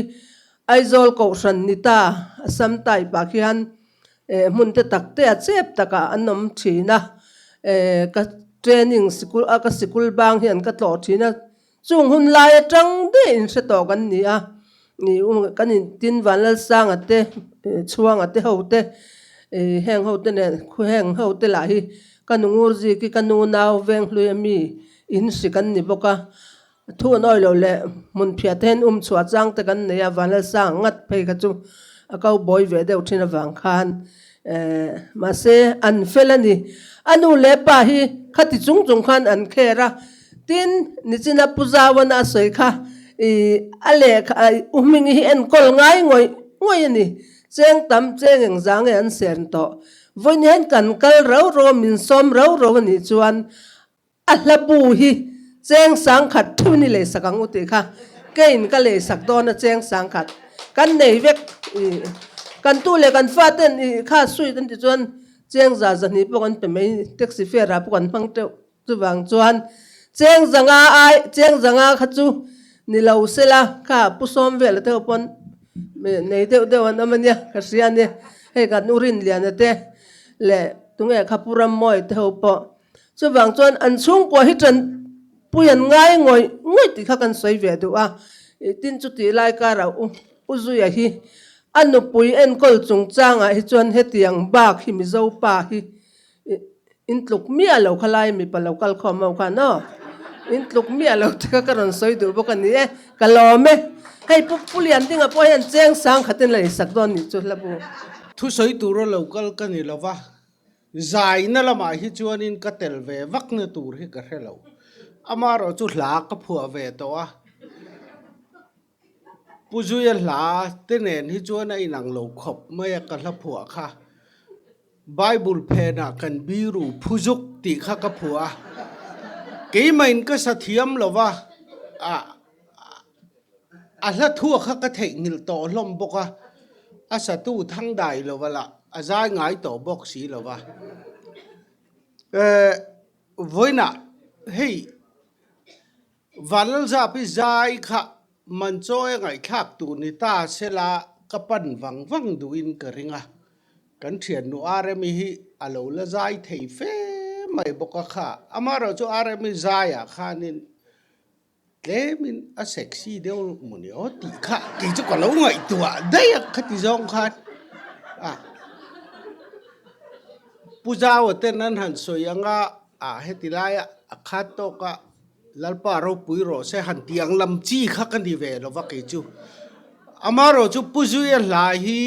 Aizawl Kohhran ni ta Assam type ah khian Eh hmun te tak te a chep takah an awm thin a. Ka training sikul a ka sikul bang hian ka tlawh thin a, chung hun lai atang daih in hre tawh kan ni a, kan in tin Vanlalsanga te Chhuanga te ho te heng ho te nen heng ho te lah hi ka nu ngur zik hi ka nu nau venghlui ami in hri kan ni bawk a. Thu an awih loh leh hmun phiah te hian um chhuah chang te kan nei a, Vanlalsang ngat phei kha chu a ko bawi ve deuh thin avang khan eh mahse an fel a ni. A nu leh pa hi khati chung chung khan an kher a, tin nichina Pu Zauana a sawi kha ih a lehkha u hming hi enkawl ngai ngawih ngawih a ni. Cheng tam cheng eng zang nge an sern tawh. Vawiin hian kan kal rau rau a, min sawm rau rau a nih chuan A hla bu hi cheng sangkhat thun i leisak ang u tih kha keiin ka leisak dawn a cheng sangkhat kan nei vek i kan tu leh kan fa ten i kha suit an ti chuan cheng za zahnih pawh kan pe mai taxi fare ah pawh kan hmang teuh chuvang chuan cheng zanga ai cheng zanga kha chu ni lo sela kha pu sawm vel te ho pawn nei deuh deuh an awm ania ka hria a ni hei kan u Rinliana te leh tunge kha pu Rammawi te ho pawh. Chuvang chuan an chhungkua hi tanpui an ngai ngawih ngawih tih kha kan sawi ve duh a, tin chutih lai karah u U Zuia hi a nupui enkawl chungchangah hi chuan hetiang bak hi Mizo pa hi in tluk miah lo kha lai mipa lo kal khawm ho khan aw in tluk miah lo te kha ka rawn sawi duh bawk a ni e, ka lawm e. Hei Pu Pu Liandinga pawh hian cheng sang khatin la insak dawn nih chu hla bu. Thusawi tura lo kal ka ni lova, Zaina lamah hi chuanin ka tel ve vakna tur hi ka hre lo. Amaherawh chu hla ka phuah ve tawh a. Pu Zuia hla te nen hi chuan a inang lo khawp mai a ka hla phuah kha. Bible phenah kan biru phu zuk tih kha ka phuah a. Keimahin ka sa thiam lo va, a A hla thuak kha ka theihnghilh tawh hlawm bawk a, a satu thang dai lo va lah a zai ngai tawh bawk si lo va. Eh, vawiinah hei Vanlalzapi zai kha Manchawi a ngaihthlak tur ni ta sela ka pan vang vang duhin ka ring a, kan thiannu Rmi hi a lo la zai thei fe mai bawk a kha, amaherawhchu chu Rmi zaiah khanin Tlemin a sexy deuh maw ni aw tih kha kei chu ka lo ngaihtuah daih a khati zawng khan a Pu Zaua ten an han sawi ang a ah heti laia a khat tawk a Lalpa ropui rawh se han tih ang lam chi kha ka ni ve lo va kei chu. Amaherawh chu Pu Zuia hla hi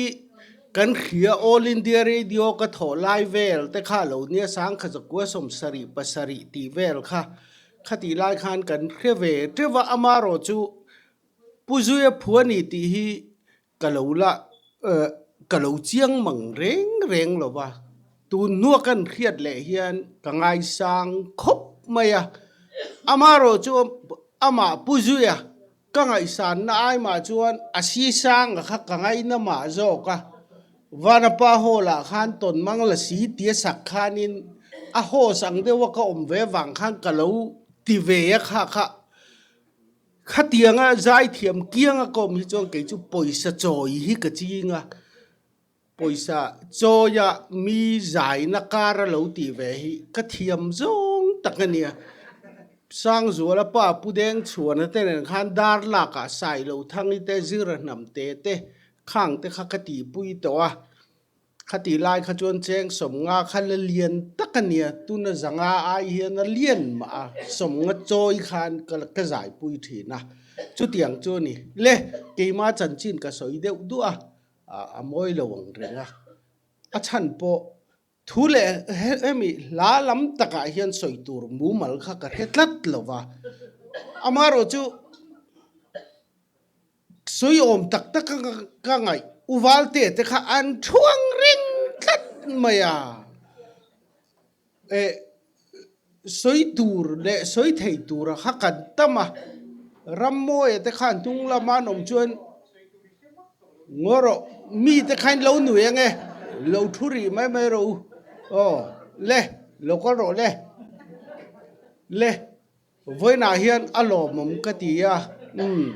kan hria All India Radio ka thawh lai vel te kha lo nia Sangkhazakua 77 tih vel kha Khatih lai khan kan hre ve teuh a, amaherawh chu Pu Zuia phu a ni tih hi ka lo la ka lo chiang mang reng reng lo va, tun hnua kan hriat leh hian ka ngaisang khawp mai a, amaherawh chu amah Pu Zuia Ka ngaihsanna aimah chuan a sisanga kha ka ngaina mah zawk a, Vanapa Hall ah khan tawn mang la si tia sak khanin a host ang deuha ka awm ve vang khan ka lo ti ve a kha kha khatianga zaithiam kianga ka awm hi chuan kei chu pawisa chawi hi ka ching a. Pawisa chawia mi zaina kar a lo tih ve hi ka thiam zawng tak a nia. Sangzuala pa Pu Deng Chhuana te nen khan dar lakah Sailo Thangi te Zira Hnam te te khang te kha ka tihpui tawh a. Khatih lai kha chuan cheng sawmnga kha la lian tak a nia. Tuna zanga ai hian a lian mah a, sawmnga chawi khan ka zaipui thin a. Chutiang chu a ni. Le, keima chanchin ka sawi deuh duah a. a mawi lo ang reng a, a chhan pawh thu leh hemi hla lam takah hian sawi tur mumal kha ka hre tlat lo va, amaherawh chu sawi awm tak tak ka ngaih u Valte te kha an thuang reng tlat mai a. Eh, sawi tur leh sawi thei tura kha kan tam a, Rammawia te khan hnung lama an awm chuan ngaw rawh, mi te khain lo nui ang e, lo thu rih mai mai rawh u, aw le, lo kal rawh le, le, vawiinah hian a lawmawm ka ti a, umm,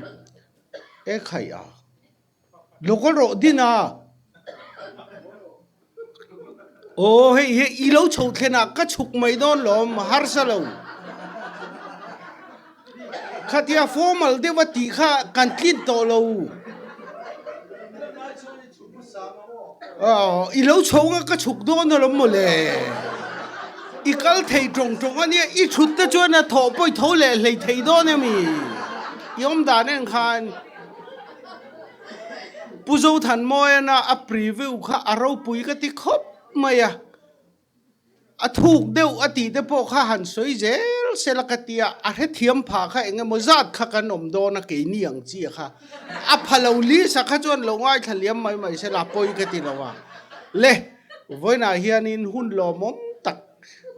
e khaih a. Lo kal rawh din a. Aw hei hi i lo chho thlenah ka chhuk mai dawn lawm harsa lo. Khatia formal deuh a tih kha kan tlin tawh lo. Aw i lo chho nga ka chhuk dawn alawm mawle. I kal thei tawng tawng a nia i thut te chuan a thawh pawi tho leh hlei thei dawn emi i awm dan en khan. Pu Zothanmawiana a preview kha a ropui ka ti khawp mai a, a thuk deuh a tih te pawh kha han sawi zel sela ka ti a, a hrethiam phah kha eng emaw zat kha kan awm dawn a keini ang chi a kha a pha lo lisa kha chuan lo ngaithla liam mai mai sela pawi ka ti lo a, le vawiinah hianin hun lawmawm tak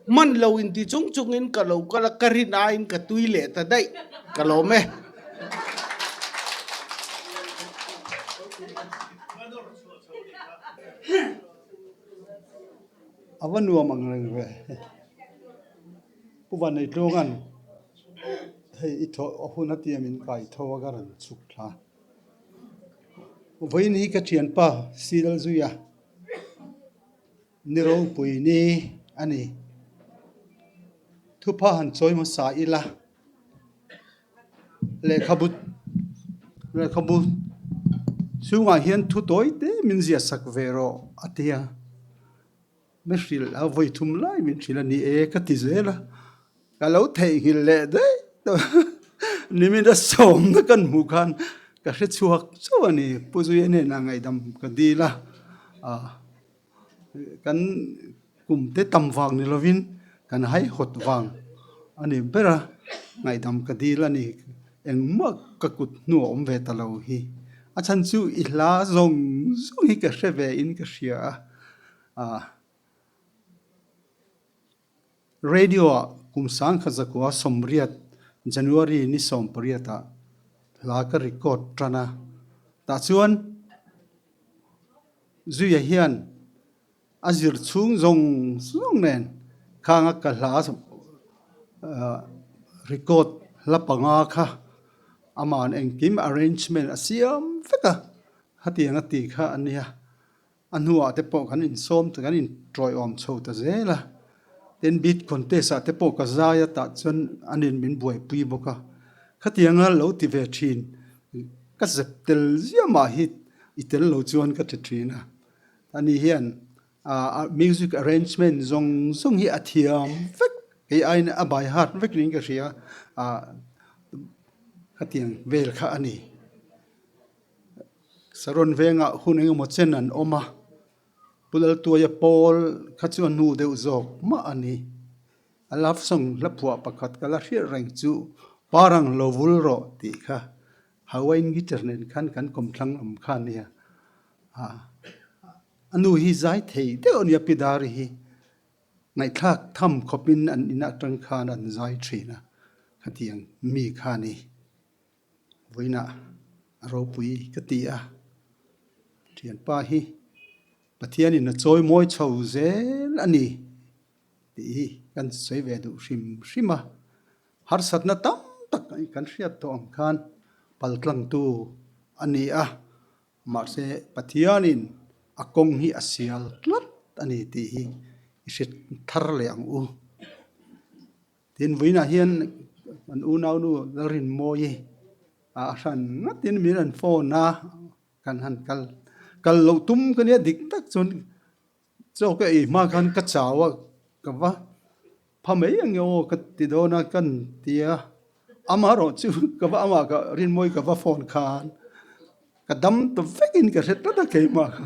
Hman lo inti chung chungin ka lo kal a, ka rin aiin ka tui leh ta daih, ka lawm e. A va nuam ang reng ve. Pu Vanneitluanga'n hei i thawh a hun a tia min kai tho a ka rawn chhuk thla. Vawiin hi ka thianpa Silzuia. Ni ropui ni a ni. Thupha han chawi hmasa ila, lehkhabu lehkhabu chhungah hian thu tawi te min ziah sak ve rawh a ti a, mi hrilh a vawi thum lai min hrilh a ni e ka ti zel a, ka lo theihnghilh leh daih tawh a, nimin a sawmna kan hmuh khan ka hre chhuak chauh a ni, Pu Zuia hnenah ngaihdam ka dil a, ah. Kan kum te tam vang ni lovin kan haihawt vang a ni ber a, ngaihdam ka dil a ni. Engmah ka kut hnu a awm ve ta lo hi. A chhan chu i hla zawng zawng hi ka hre ve in ka hria a, ah. Radio-ah kum sangkhat zakua 80 January ni 18-ah hla ka record tan a, tah chuan Zuia hian a zir chhung zawng zawng nen khanga ka hla record hla panga kha ama'n engkim arrangement a siam vek a, hetiang a ti kha a nia. A hnuah te pawh kan insawm ta, kan inṭawiawm chho ta zel a. Tin, beat contest ah te pawh ka zai a, tah chuan anin min buaipui bawk a. Khatianga lo ti ve ṭhin, ka zep tel ziah mah hi i tel lo chuan ka ti ṭhin a. Ani hian music arrangement zawng zawng hi a thiam vek, kei aiin a by heart vek niin ka hria a, khatiang vel kha a ni. Saron vengah hun engemaw chen an awm a, Pu Laltuaia pawl kha chu a hnu deuh zawk mah a ni. A love song hla phuah pakhat ka la hriat reng chu Parang lo vul rawh tih kha Hawaiian guitar nen khan kan kawmthlang awm kha a nia. A nu hi zai thei deuh a nia Pi Dari hi. Ngaihthlak tham khawpin an in atang khan an zai thin a, khatiang mi kha a ni. Vawiinah a ropui ka ti a, thianpa hi Pathianin a chawi mawi chho zel a ni tih hi kan sawi ve duh hrim hrim a. Harsatna tam tak kan hriat tawh ang khan paltlangtu a ni a, mahse Pathianin a kawng hi a sial tlat a ni tih hi i hre thar leh ang u. Tin, vawiinah hian kan unaunu Lalrinmawii a hran ngatin min rawn phone a, kan han kal kal loh tum ka nia dik tak chuan chaw ka ei hma khan ka chau a, ka va pha mai ang e aw ka ti dawn a kan ti a, amaherawh chu ka va amah ka Rinmawii ka va phone khan ka dam ta vekin ka hre tlat a keimah kha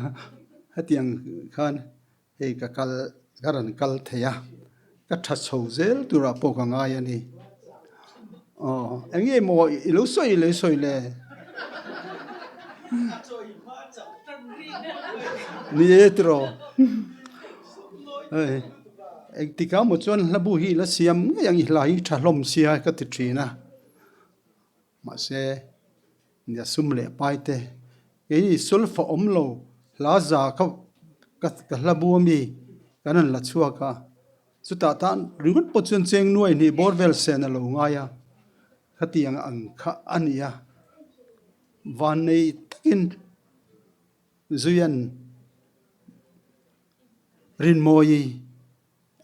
hetiang khan. Hei ka kal, ka rawn kal thei a, ka tha chho zel turah pawh ka ngai a ni. Aw, eng nge maw i lo sawi le sawi le? Ni e tiraw? Hei, engtikah maw chuan hlabu hi i la siam ngei ang i hla hi tha hlawm sia ka ti thin a. Mahse, nia sum leh pai te, keini sulfa awm lo hla za kha ka ka hla bu ami kan han la chhuak a, chutah tan ringawt pawh chuan cheng nuai hnih bawr vel sen a lo ngai a, khatiang ang kha a ni a, vannei takin Zuian. Rinmawi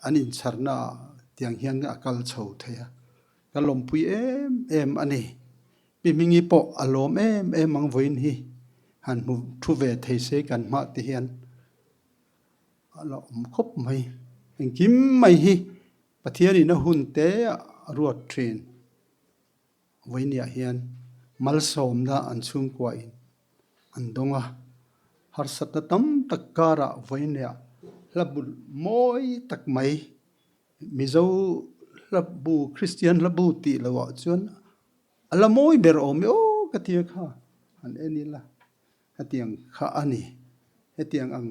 an inchharna ah tiang hian a kal chho thei a, ka lawmpui em em a ni. Pi Hmingi pawh a lawm em em ang vawiin hi han hmu thu ve thei se kan hmah te hian a la awm khawp mai. Engkim mai hi Pathianin a hun te a ruat thin. Vawiiniah hian malsawmna an chhungkuain an dawng a, harsatna tam tak karah vawiiniah hla bu mawi tak mai, Mizo hla bu, Kristian hla bu tih lohah chuan a la mawi ber awm e aw ka ti a kha, han en ila hetiang kha a ni. Hetiang ang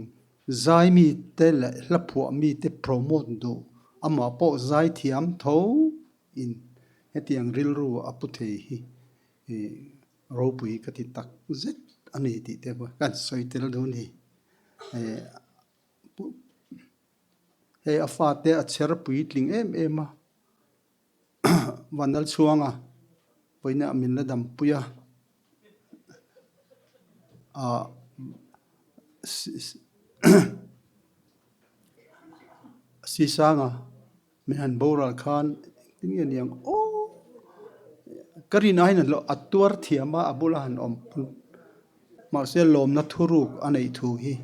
zai mite leh hla phuah mite promote duh amah pawh zai thiam tho in hetiang rilru a pu thei hi ropui ka ti tak zet a ni tih te pawh kan sawi tel duh a ni. Hei a fate a chher puitling em em a, Vanlalchhuanga pawhin a min la dampui a, ah Sisanga min han boral khan engtin nge niang aw ka rin aiin a tuar thiam a, a bula han awm mahse lawmna thuruk a neih thu hi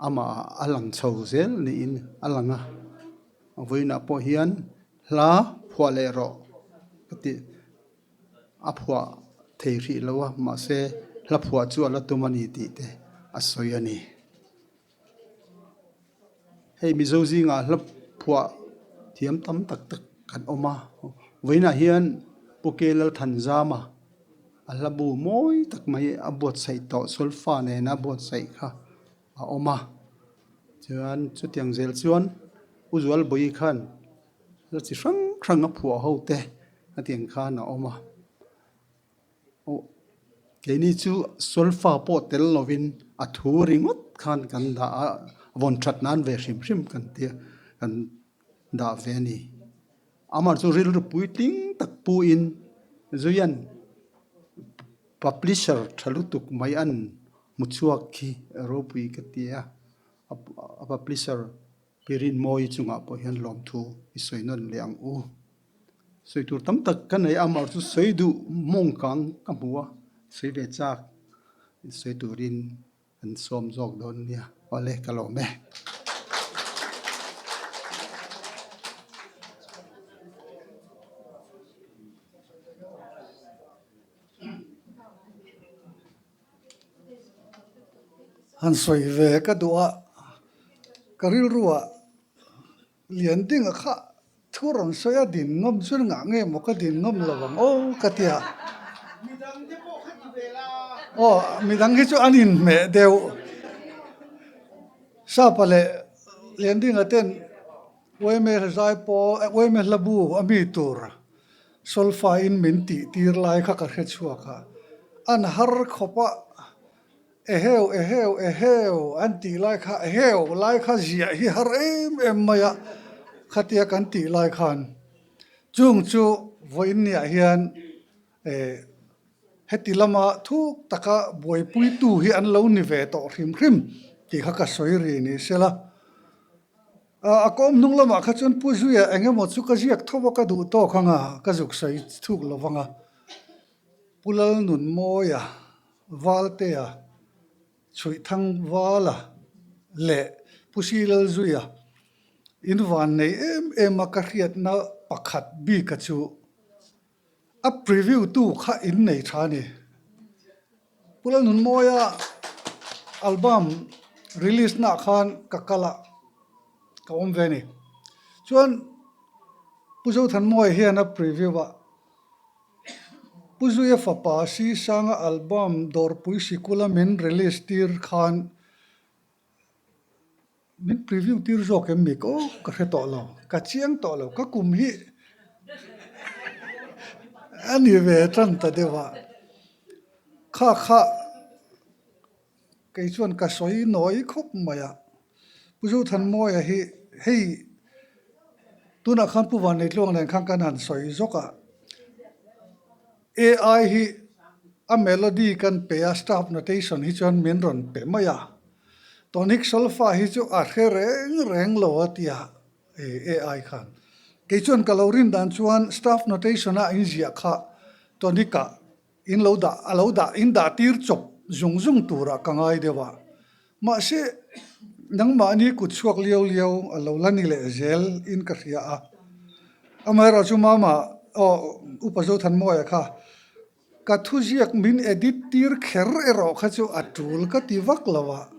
amah a lang chho zel niin a lang a, vawiinah pawh hian Hla phuah leh rawh ka tih a phuah thei hrih lo a, mahse hla phuah chu a la tum a ni tih te a sawi a ni. Hei Mizo zingah hla phuah thiam tam tak tak kan awm a, vawiinah hian Pu Ke Lalthanzama a hla bu mawi tak mai a buatsaih tawh solfa nena a buatsaih kha a awm a, chuan chutiang zel chuan U Zualbawi khan hla chi hrang hrang a phuah ho te a tiang khan a awm a, aw keini chu solfa pawh tel lovin a thu ringawt khan kan dah a, vawn that nan ve hrim hrim kan tia kan dah ve a ni. Amah chu rilru puitling tak puin Zuian publisher tha lutuk mai an hmu chhuak khi ropui ka ti a, a publisher Pi Rinmawi chungah pawh hian lawmthu i sawi nawn leh ang u. Sawi tur tam tak ka nei a, amah chu sawi duh mawng kang ka hmu a, sawi ve chak sawi turin An sawm zawk dawn nia. Awle ka lawm e. Han sawi ve ka duh a, ka rilru ah Lian ding a kha thu rawn sawi a din ngawm chu ngah nge maw ka din ngawm lo ang aw ka ti a. Aw midang hi chu an inhmeh deuh. Sapa leh Lian dinga ten Uaime zai pawl Uaime hla bu a mi tur solfa in min tih tir lai kha ka hre chhuak a. An har khawp a. Eheu, eheu, eheu an tih lai kha, eheu lai kha ziah hi har em em mai a, khatia kan tih lai khan chung chu vawiin niah hian eh heti lama thuk taka buaipuitu hi an lo ni ve tawh hrim hrim tih kha ka sawi ri ni sela. A kawm hnung lamah kha chuan Pu Zuia eng emaw chu ka ziak tho a, ka duh tawk ang a, ka zuk sawi thuk lo vang a. Pu Lalnunmawia, Valtea, Chhuihthangvala leh Pu Silalzuia in van nei em em a ka hriatna pakhat bika chu a preview tu kha in nei tha a ni. Pu Lalnunmawia album release naah khan ka kal a, ka awm ve a ni. Chuan Pu Zothanmawia hian a preview a. Pu Zuia fapa Sisanga album Dawrpui Sikula min release tir khan min preview tir zawk em mi ka ka hre tawh lo, ka chiang tawh lo, ka kum hi a ni ve tan ta deuh a, kha kha Kei chuan ka sawi nawi khawp mai a, Pu Zothanmawia hi hei tunah khan Pu Vanneitluang nen khan kan han sawi zawk a, AI hi a melody kan pe a, staff notation hi chuan min rawn pe mai a. Tonic solfa hi chu a hre reng reng lo a tia AI khan. Kei chuan ka lo rin dan chuan staff notation a inziah kha tonic ah in lo dah a lo dah in dah tir chawp zung zung turah ka ngai deuh a. Mahse nangmahni kut chhuak liau liau a lo la ni leh zel in ka hria a. Amaherawhchu mama aw Upa Zothanmawia kha Ka thuziak min edit tir kher erawh kha chu a tul ka ti vak lo a,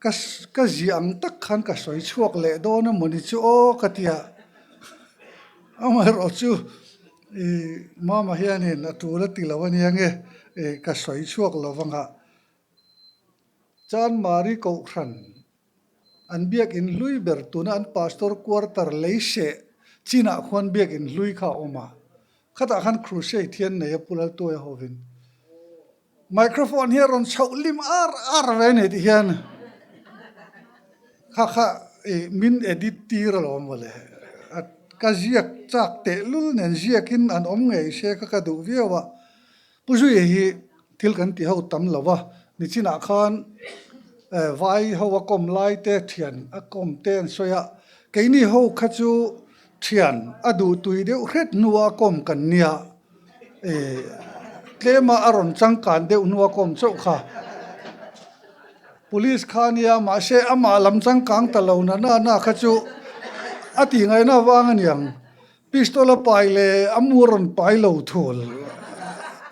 ka ka ziah ang tak khan ka sawi chhuak leh dawn a mawni chu aw ka ti a, amaherawh chu ih mama hianin a tul a ti lo ania nge ih ka sawi chhuak lo vang a, Chanmari Kohhran An biakinn hlui ber tuna an pastor quarter lei seh chinah khuan biakinn hlui kha a awm a, khatah khan crusade hi an nei a Pu Laltuaia hovin microphone hi a rawn chhoh lim ar ar ve a ni tih hian kha kha ih min edit tir alawm mawle ka ziak chak tehlul nen ziakin an awm ngei se kha ka duh viau a. Pu Zuia hi thil kan ti ho tam lo va, nichinah khan vai ho a kawm lai te thian a kawm te an sawi a, keini ho kha chu thian a duh tui deuh hret hnua a kawm kan nia, tlema a rawn changkan deuh hnua kawm chauh kha Police kha nia mahse amah lam changkang ta lo na na na kha chu a tih ngaihna vang a niang. Pistol a pai leh a mu a rawn pai lo thul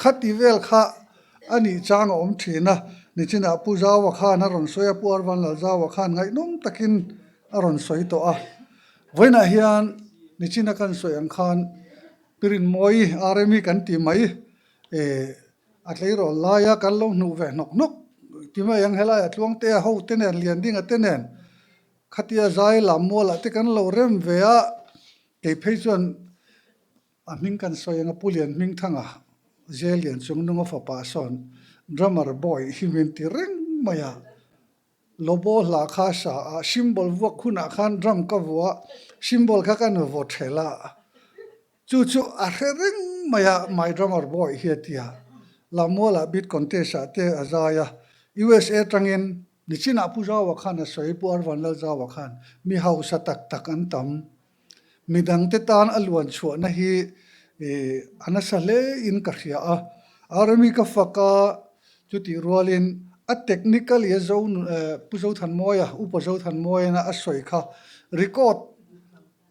khati vel kha a nih chang a awm thin a, nichinah Pu Zaua khan a rawn sawi a, Pu Arvanlal Zaua khan ngaihnawm takin a rawn sawi tawh a. Vawiinah hian nichina kan sawi ang khan Pi Rinmawi RME kan ti mai eh a tleirawl laia kan lo hnuh ve hnawk hnawk ti mai ang helaiah Tluangtea hote nen Liandinga te nen Khatia zai lam mualah te kan lo rem ve a, kei phei chuan a hming kan sawi ang a, Pu Lian Hmingthanga, Zel Lian Chungnunga fapa sawn drummer boy hi min ti reng mai a, Lobo hla kha sa a, symbol vuak hunah khan drum ka vua a, symbol kha kan vaw ṭhel a, Chu chu a hre reng mai a, My Drummer Boy hi a ti a. Lammualah beat contest ah te a zai a. USA tangin nichinah Pu Zaua khan a sawi, Pu Arvan Lalzaua khan mi hausa tak tak an tam. Midangte tan a luan chhuahna hi a nasa hle in ka hria a. Rmi ka fak a, chutih rualin a technically a zo Pu Zothanmawia, Upa Zothanmawia a sawi kha record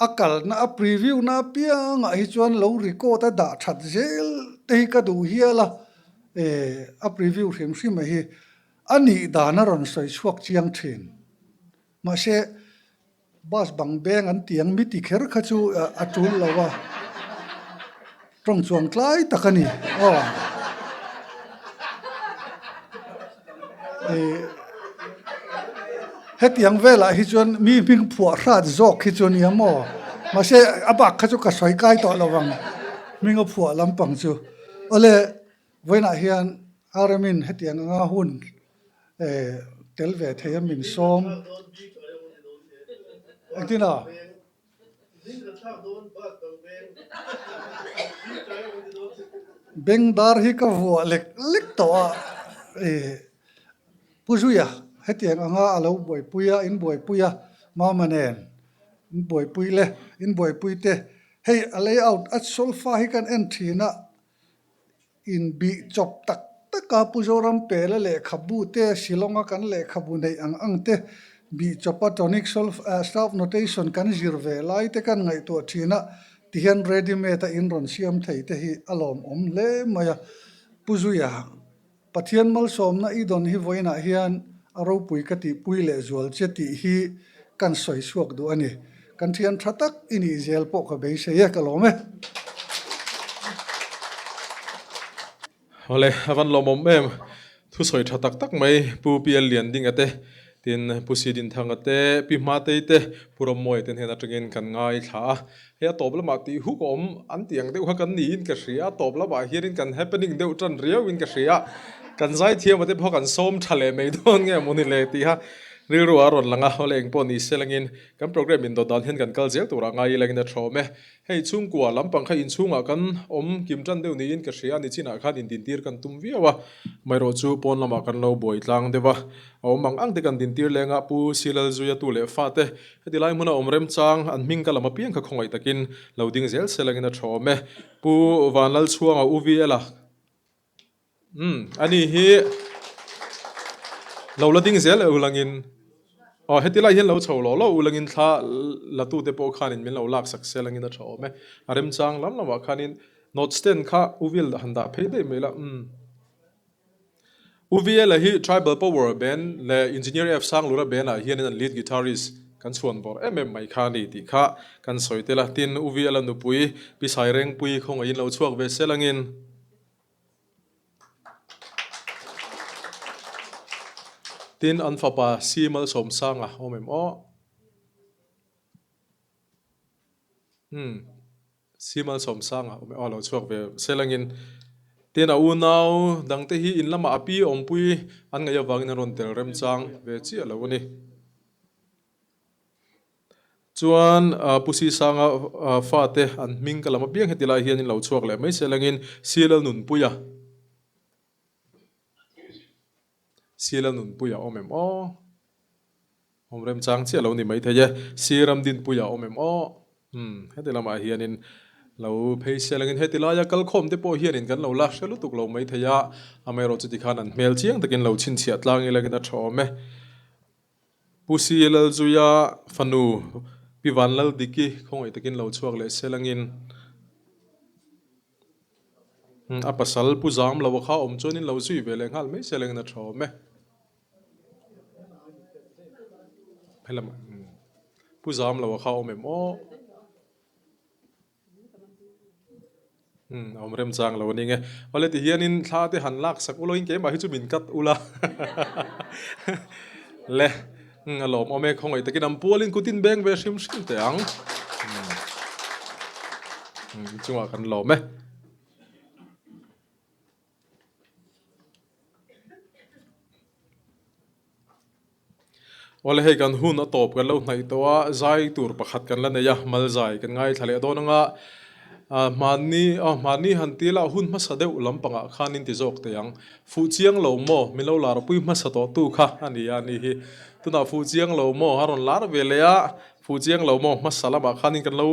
A kalna a preview na apiangah hi chuan lo record a dah that zel te hi ka duh hial a, eh a preview hrim hrim a hi a nih dan a rawn sawi chhuak chiang thin. Mahse bus bang beng an ti ang mi ti kher kha chu a tul lo a, tawng chuang tlai tak a ni aw. Hetiang velah hi chuan mi hming phuah hrat zawk hi chu a nia maw? Mahse a bak kha chu ka sawi kai tawh lo ang hming a phuah lampang chu. Awle vawiinah hian RM-in hetiang anga hun tel ve thei a min sawm. Engtin a? Bengdar hi ka vuah lek lek tawh a, Pu Zuia hetiang anga a lo buaipui a, in buaipui a, Mama nen in buaipui le, in buaipui te, hei a layout a solfa hi kan en thin a, Inbih chawp tak tak a Pu Zoram Pela lehkhabu te, Shillong-a kan lehkhabu neih ang ang te, bih chawpa tonic staff notation kan zir ve lai te kan ngaihtuah thin a, tihian ready made a in rawn siam thei te hi a lawmawm hle mai a. Pu Zuia, Pathian malsawmna i dawn hi vawiinah hian a ropui ka tihpui leh zual che tih hi kan sawi chhuak duh a ni. Kan thian tha tak i nih zel pawh ka beisei e, ka lawm e. Awle, a van lawmawm em. Thusawi tha tak tak mai Pu PL Liandinga te, tin Pu Si Dinthanga te, Pi Hmatei te, Pu Rawmawia te hnen atangin kan ngaithla a. Hei a tawp lamah tih huk a awm an tih ang deuh kha kan niin ka hria a, tawp lamah hianin kan happening deuh tan riauin ka hria a, kan zaithiam a te pawh kan sawm tha leh mai dawn nge mawni le tih kha. Rilru a rawn lang a, awle engpawh ni se langin kan programme indawt dan hian kan kal zel turah ngai ilangin a thawm e. Hei chhungkua lampang kha inchhungah kan awm kim tan deuh niin ka hria a, nichinah khan indintir kan tum viau a, amaherawh chu pawn lamah kan lo buai tlang deuh a, a awm ang ang te kan dintir leng a, Pu Silalzuia tu leh fate heti lai hmuna awm remchang an hming ka lam apiang kha khawngaih takin lo ding zel se langin a thawm e. Pu Vanlalchhuanga UVL a. Umm, ani hi lo la ding zel u langin aw heti lai hian lo chho lo lo u langin thla la tu te pawh khanin min lo lak sak se langin a tha awm e. A remchang lam lamah khanin note stand kha u vil han dah phei daih mai la umm. U VL-a hi Tribal Power Band leh Engineer F Sanglura Band-ah hianin an lead guitarist kan chhuan bawrh em em mai kha a ni tih kha kan sawi tel a. Tin, U VL-a nupui Pi Sairengpui khawngaihin lo chhuak ve se langin. Tin, an fapa Si Malsawmsanga awm em aw? Umm, Si Malsawmsanga awm em aw, lo chhuak ve selangin. Tin, a unau dangte hi in lamah a pi awmpui an ngaih avangin an rawn tel remchang ve chiah lo a ni. Chuan Pu Sisanga fate an hming ka lam apiang heti lai hian in lo chhuak leh mai se langin Sialal Nunpuia Sialal Nunpuia awm em aw? Awm remchang chiah lo ni maithei e. Siram Dinpuia awm em aw? Umm heti lamah hianin lo phei se langin heti laia kalkhawm te pawh hianin kan lo la hre lutuk lo maithei a, amaherawhchu tikhan an hmel chiang takin lo chhinchhiah tlang ilangin a tha awm e. Pu Si Lalzuia fanu Pi Vanlaldiki khawngaih takin lo chhuak leh se langin a pasal Pu Zamloa kha awm chuanin lo zui ve leh nghal mai se langin a tha awm e. Helamah Pu Zamloa kha awm em aw? Umm a awm remchang lo a ni nge. Awle ti hianin thla te han lak sak ulaw in keimah hi chu min cut ula le umm a lawm awm e khawngaih takin an pualin kut in beng ve hrim hrim teh ang umm chungah kan lawm e. Awle hei kan hun a tawp kan lo hnaih tawh a, zai tur pakhat kan la nei a, mal zai kan ngaithla leh dawn anga hmanni aw hmanni han ti la hun hmasa deuh lampangah khan in ti zawk teh ang. Fuh chiang lo maw min lo lar pui hmasa tawh tu kha a ni a ni hi. Tunah fuh chiang lo maw a rawn lar ve leh a, fuh chiang lo maw hmasa lamah khanin kan lo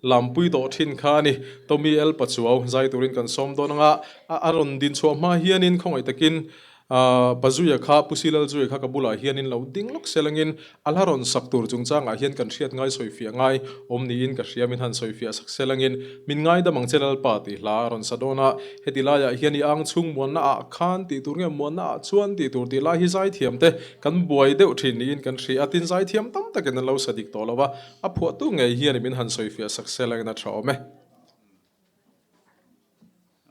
Lampui tawh thin kha a ni. Tommy L Pachuau zai turin kan sawm dawn anga a rawn din chhuah hma hianin khawngaih takin Pazuia kha Pu Silalzuia kha ka bulah hianin lo ding lawk sel angin a la rawn sak tur chungchangah hian kan hriat ngai sawifiah ngai awm niin ka hria min han sawifiah sak sel angin min ngaidam ang che Lalpa tih hla a rawn sa dawn a. Heti laiah hian i ang chhung muanna ah khan tih tur nge muanna ah chuan tih tur tih lai hi zaithiam te kan buai deuh thin niin kan hria a tin zaithiam tam takin an lo sa dik tawh lo a. A phuahtu ngei hian min han sawifiah sak sel angin a tha awm e.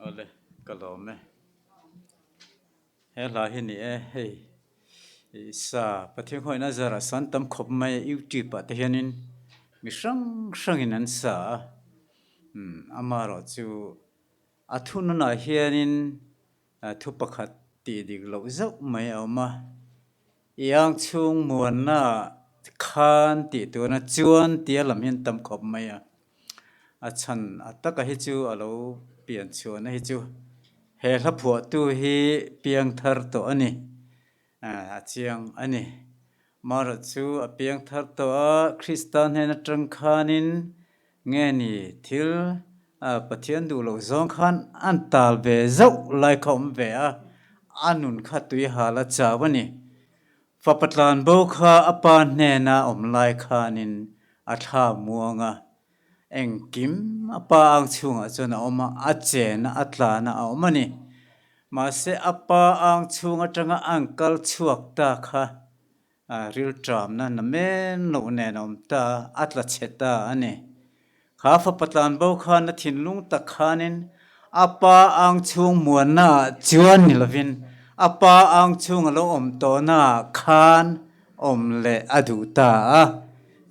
Awle, ka lawm e. He hla hi ni e, hei i sa Pathian khawiin a zarah san tam khawp mai a, YouTube ah te hianin mi hrang hrangin an sa a, umm amaherawhchu a thununah hianin Thu pakhat tih dik loh zauh mai a awm a, i ang chhung muanna khan tih turna chuan tia lam hian tam khawp mai a, a chhan a taka hi chu a lo pian chhuahna hi chu he hla phuahtu hi piang thar tawh a ni, a chiang a ni. Marawh chu a piang thar tawh a, Krista hnen atang khanin Nge ni thil Pathian duh loh zawng khan an tal ve zauh lai kha awm ve a, a nun kha tui hal a chau a ni. Fapa tlan bo kha a pa hnena awm lai khanin a thla muang a, engkim a pa ang chhungah chuan a awm a, a chen a, a tlan a, a awm a ni. Mahse a pa ang chhung atanga an kal chhuak ta kha A rilṭamna na men loh nen a awm ta, a tla chhe ta a ni. Kha fapa tlanbo khan a thinlung tak khanin a pa ang chhung muanna ah chuan ni lovin a pa ang chhung a lo awm tawhna ah khan awm leh a duh ta a,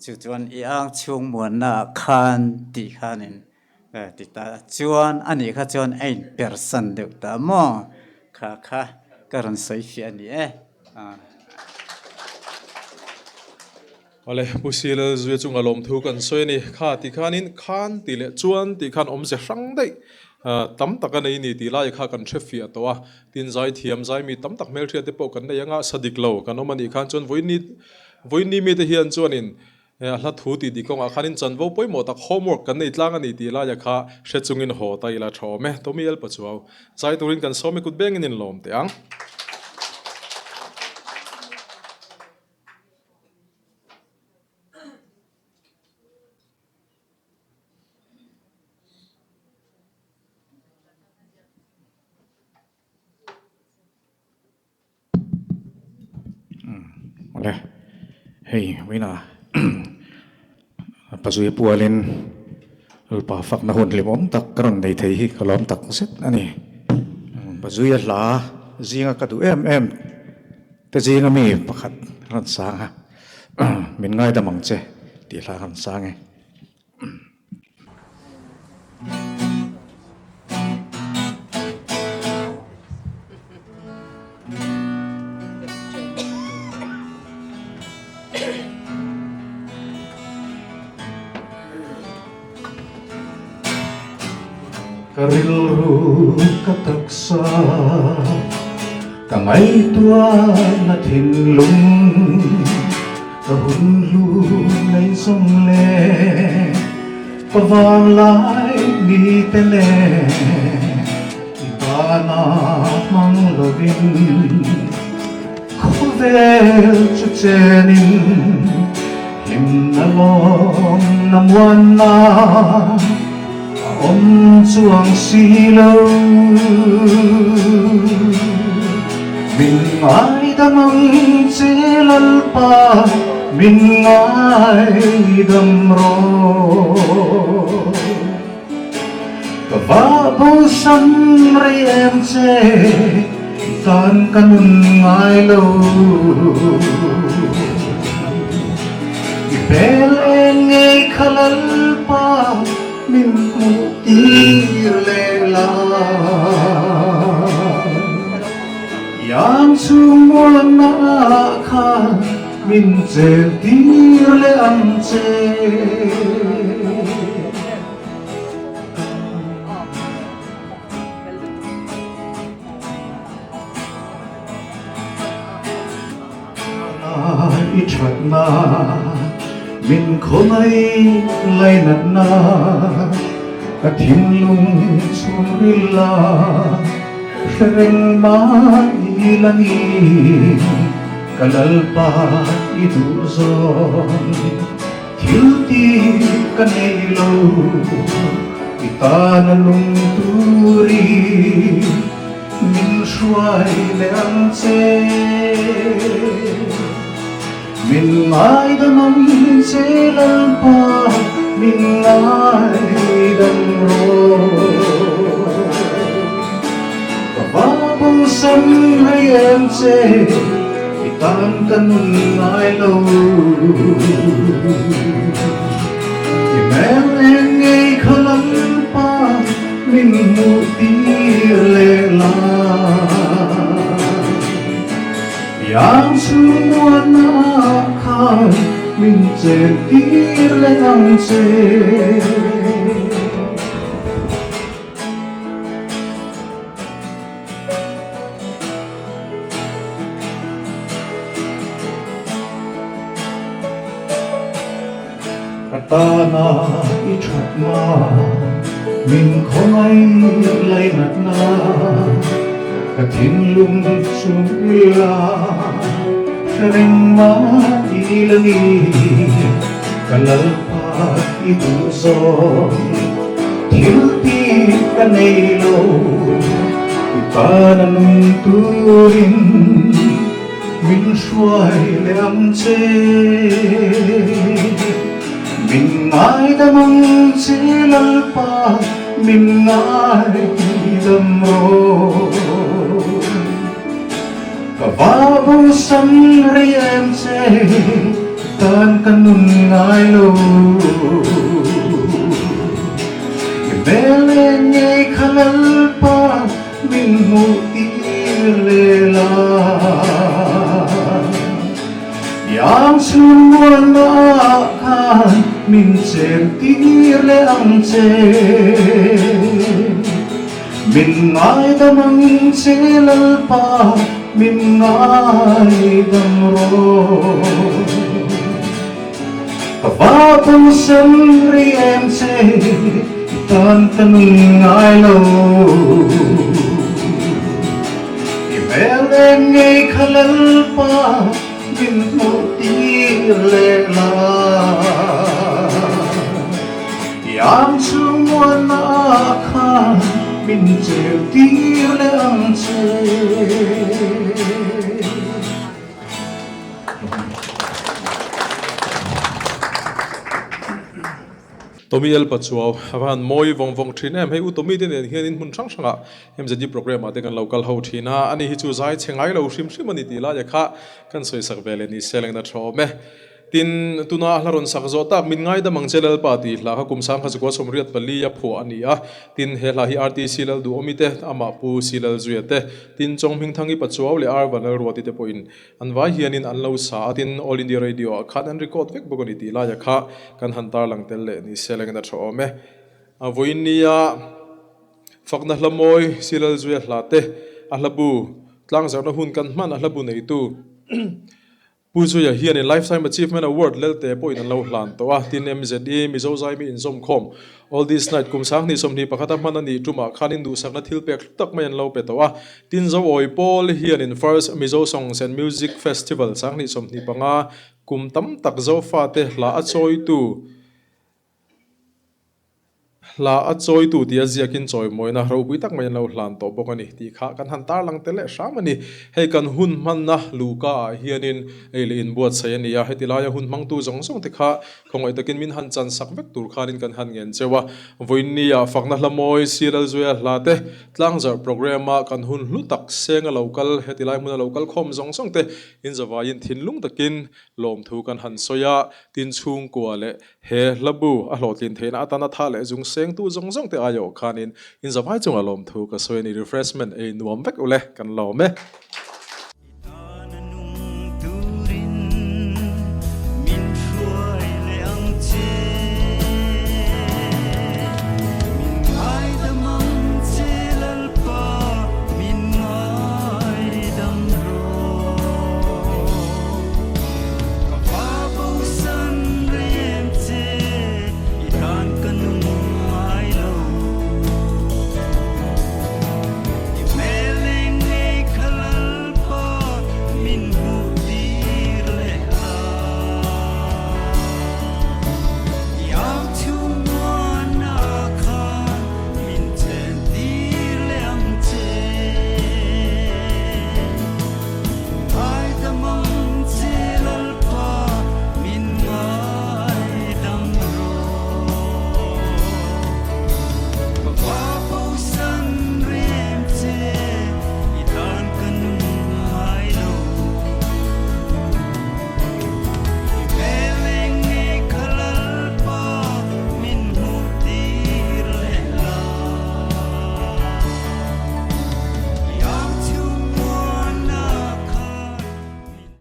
chu chuan i ang chhung muanna ah khan tih khanin Ti ta chuan a nih kha chuan a inpersan deuh ta maw? Kha kha ka rawn sawi fiah a ni e. Awle, Pu Silal Zuia chunga lawmthu kan sawi a ni. Kha ti khanin khan tih leh chuan tih khan awmze hrang daih tam tak a nei ni tih lai kha kan hre fiah tawh a. Tin, zaithiam, zaimi tam tak hmelhriat te pawh kan nei anga sa dik lo kan awm a nih khan chuan vawiin vawiin mite hian chuanin a hla thu tih dik kawngah khanin chanvo pawimawh tak homework kan nei tlang a ni tih laia kha hre chungin haw ta ila tha awm e. Tommy Elpa chuau zai turin kan sawm i kut bengin inlawm teh ang. Awle, hei vawiinah Pazuia pualin Lalpa fakna hun hlimawm tak ka rawn nei thei hi ka lawm tak zet a ni. Pazuia hla zinga ka duh em em te zinga mi pakhat rawn sang a, min ngaidam ang che tih hla rawn sang e. Ka rilru ka taksa ka ngaihtuahna thinlung ka hun hlu nei zawng le ka vanglai ni te le i tana hmang lovin khawvel chu chenin Hlimna lawm na muanna a awm chuang si lo. Min ngaidam ang che Lalpa, min ngaidam rawh. Ka vah bo sam rei em che i tan ka nun ngai lo. I hmel eng ngei kha Lalpa min hmuh tir leh la. Iang chhung muanna ah khan min chen tir leh ang che. I thatna min khawngaih lainatna ka thinlung chhungril la hre reng mai la ni ka Lalpa i duh zawng. Thil ti ka nei lo, i tana nung turin min hruai leh ang che. Min ngaidam ang che Lalpa, min ngaidam rawh. Ka va bosan rei em che. I tan ka nun ngai lo. I hmel eng ngei kha Lalpa min hmuh tir leh la. Iang chhung muanna ah khan min chen tir leh ang che. Ka tana i thatna min khawngaih lainatna ka thinlung chung ila hre reng mai la ni ka Lalpa i duh zawng thil ti ka nei lo. I tana nung turin min hruai leh ang che. Min ngaidam ang che Lalpa, min ngaidam rawh. Ka va bosan rei em che, i tan ka nun ngai lo. I hmel eng ngei kha Lalpa min hmuh tir leh la. Iang chhung mualna ah khan min chen tir leh ang che. Min ngaidam ang che Lalpa, min ngaidam rawh. Ka va pawngsan rei em che, i tan ka nun ngai lo. I hmel eng ngei kha Lalpa min hmuh tir leh la. I ang chhung muanna ah khan min cheu tir leh ang che. Tommy El Pachuau a va han mawi vawng vawng thin em. Hei U Tommy te nen hian in hmun hrang hrangah MZD programme ah te kan lo kal ho thin a, ani hi chu zai chhe ngai lo hrim hrim a ni tih laia kha kan sawi sak ve leh ni se lengna tha awm e. Tin, tuna a hla rawn sak zawh tak min ngaidam ang che Lalpa tih hla kha kum sang kha chukua 84 a phuah a ni a. Tin, he hla hi RTC Lalduhawmi te, amah Pu Si Lalzuia te, Tin Chonghmingthangi Pachuau leh Ar Vanlalruati te pawhin An vai hianin an lo sa a, tin All India Radio ah khan an record vek bawk a ni tih laia kha kan han tarlang tel leh ni se lengin a tha awm e. A vawiin nia fakna hla mawi Silalzuia hla te, a hla bu tlangzarhna hun kan hman a hla bu neitu Pu Zuia hianin Lifetime Achievement Award lelte pawhin an lo hlan tawh a, tin MZE Mizo Zaimi inzawmkhawm All This Night kum 2021 a hman a nih tumah khan induhsakna thil pek hlu tak mai an lo pe tawh a. Tin Zoawi Pawl hianin First Mizo Songs and Music Festival 2025 kum tam tak Zofate hla a chawitu hla a chawitu tia ziakin chawimawina ropui tak mai an lo hlan tawh bawk a ni tih kha kan han tarlang tel leh hram a ni. Hei kan hun hmanna luhka ah hianin ei leh inbuatsaih a ni a, heti laia hun hmangtu zawng zawng te kha Khawngaih takin min han chan sak vek tur khanin kan han ngen cheu a. Vawiinnia fakna hla mawi Silalzuia hla te tlangzarh programme-a kan hun hlu tak senga lo kal heti lai hmuna lo kal khawm zawng zawng te inzavaiin thinlung takin lawmthu kan han sawi a. Tin chhungkua leh he hla bu a hlawhtlin theihna atana tha leh zung sengtu zawng zawng te aiawh khanin inzavai chunga lawmthu ka sawi a ni. Refreshment ei nuam vek ule kan lawm e.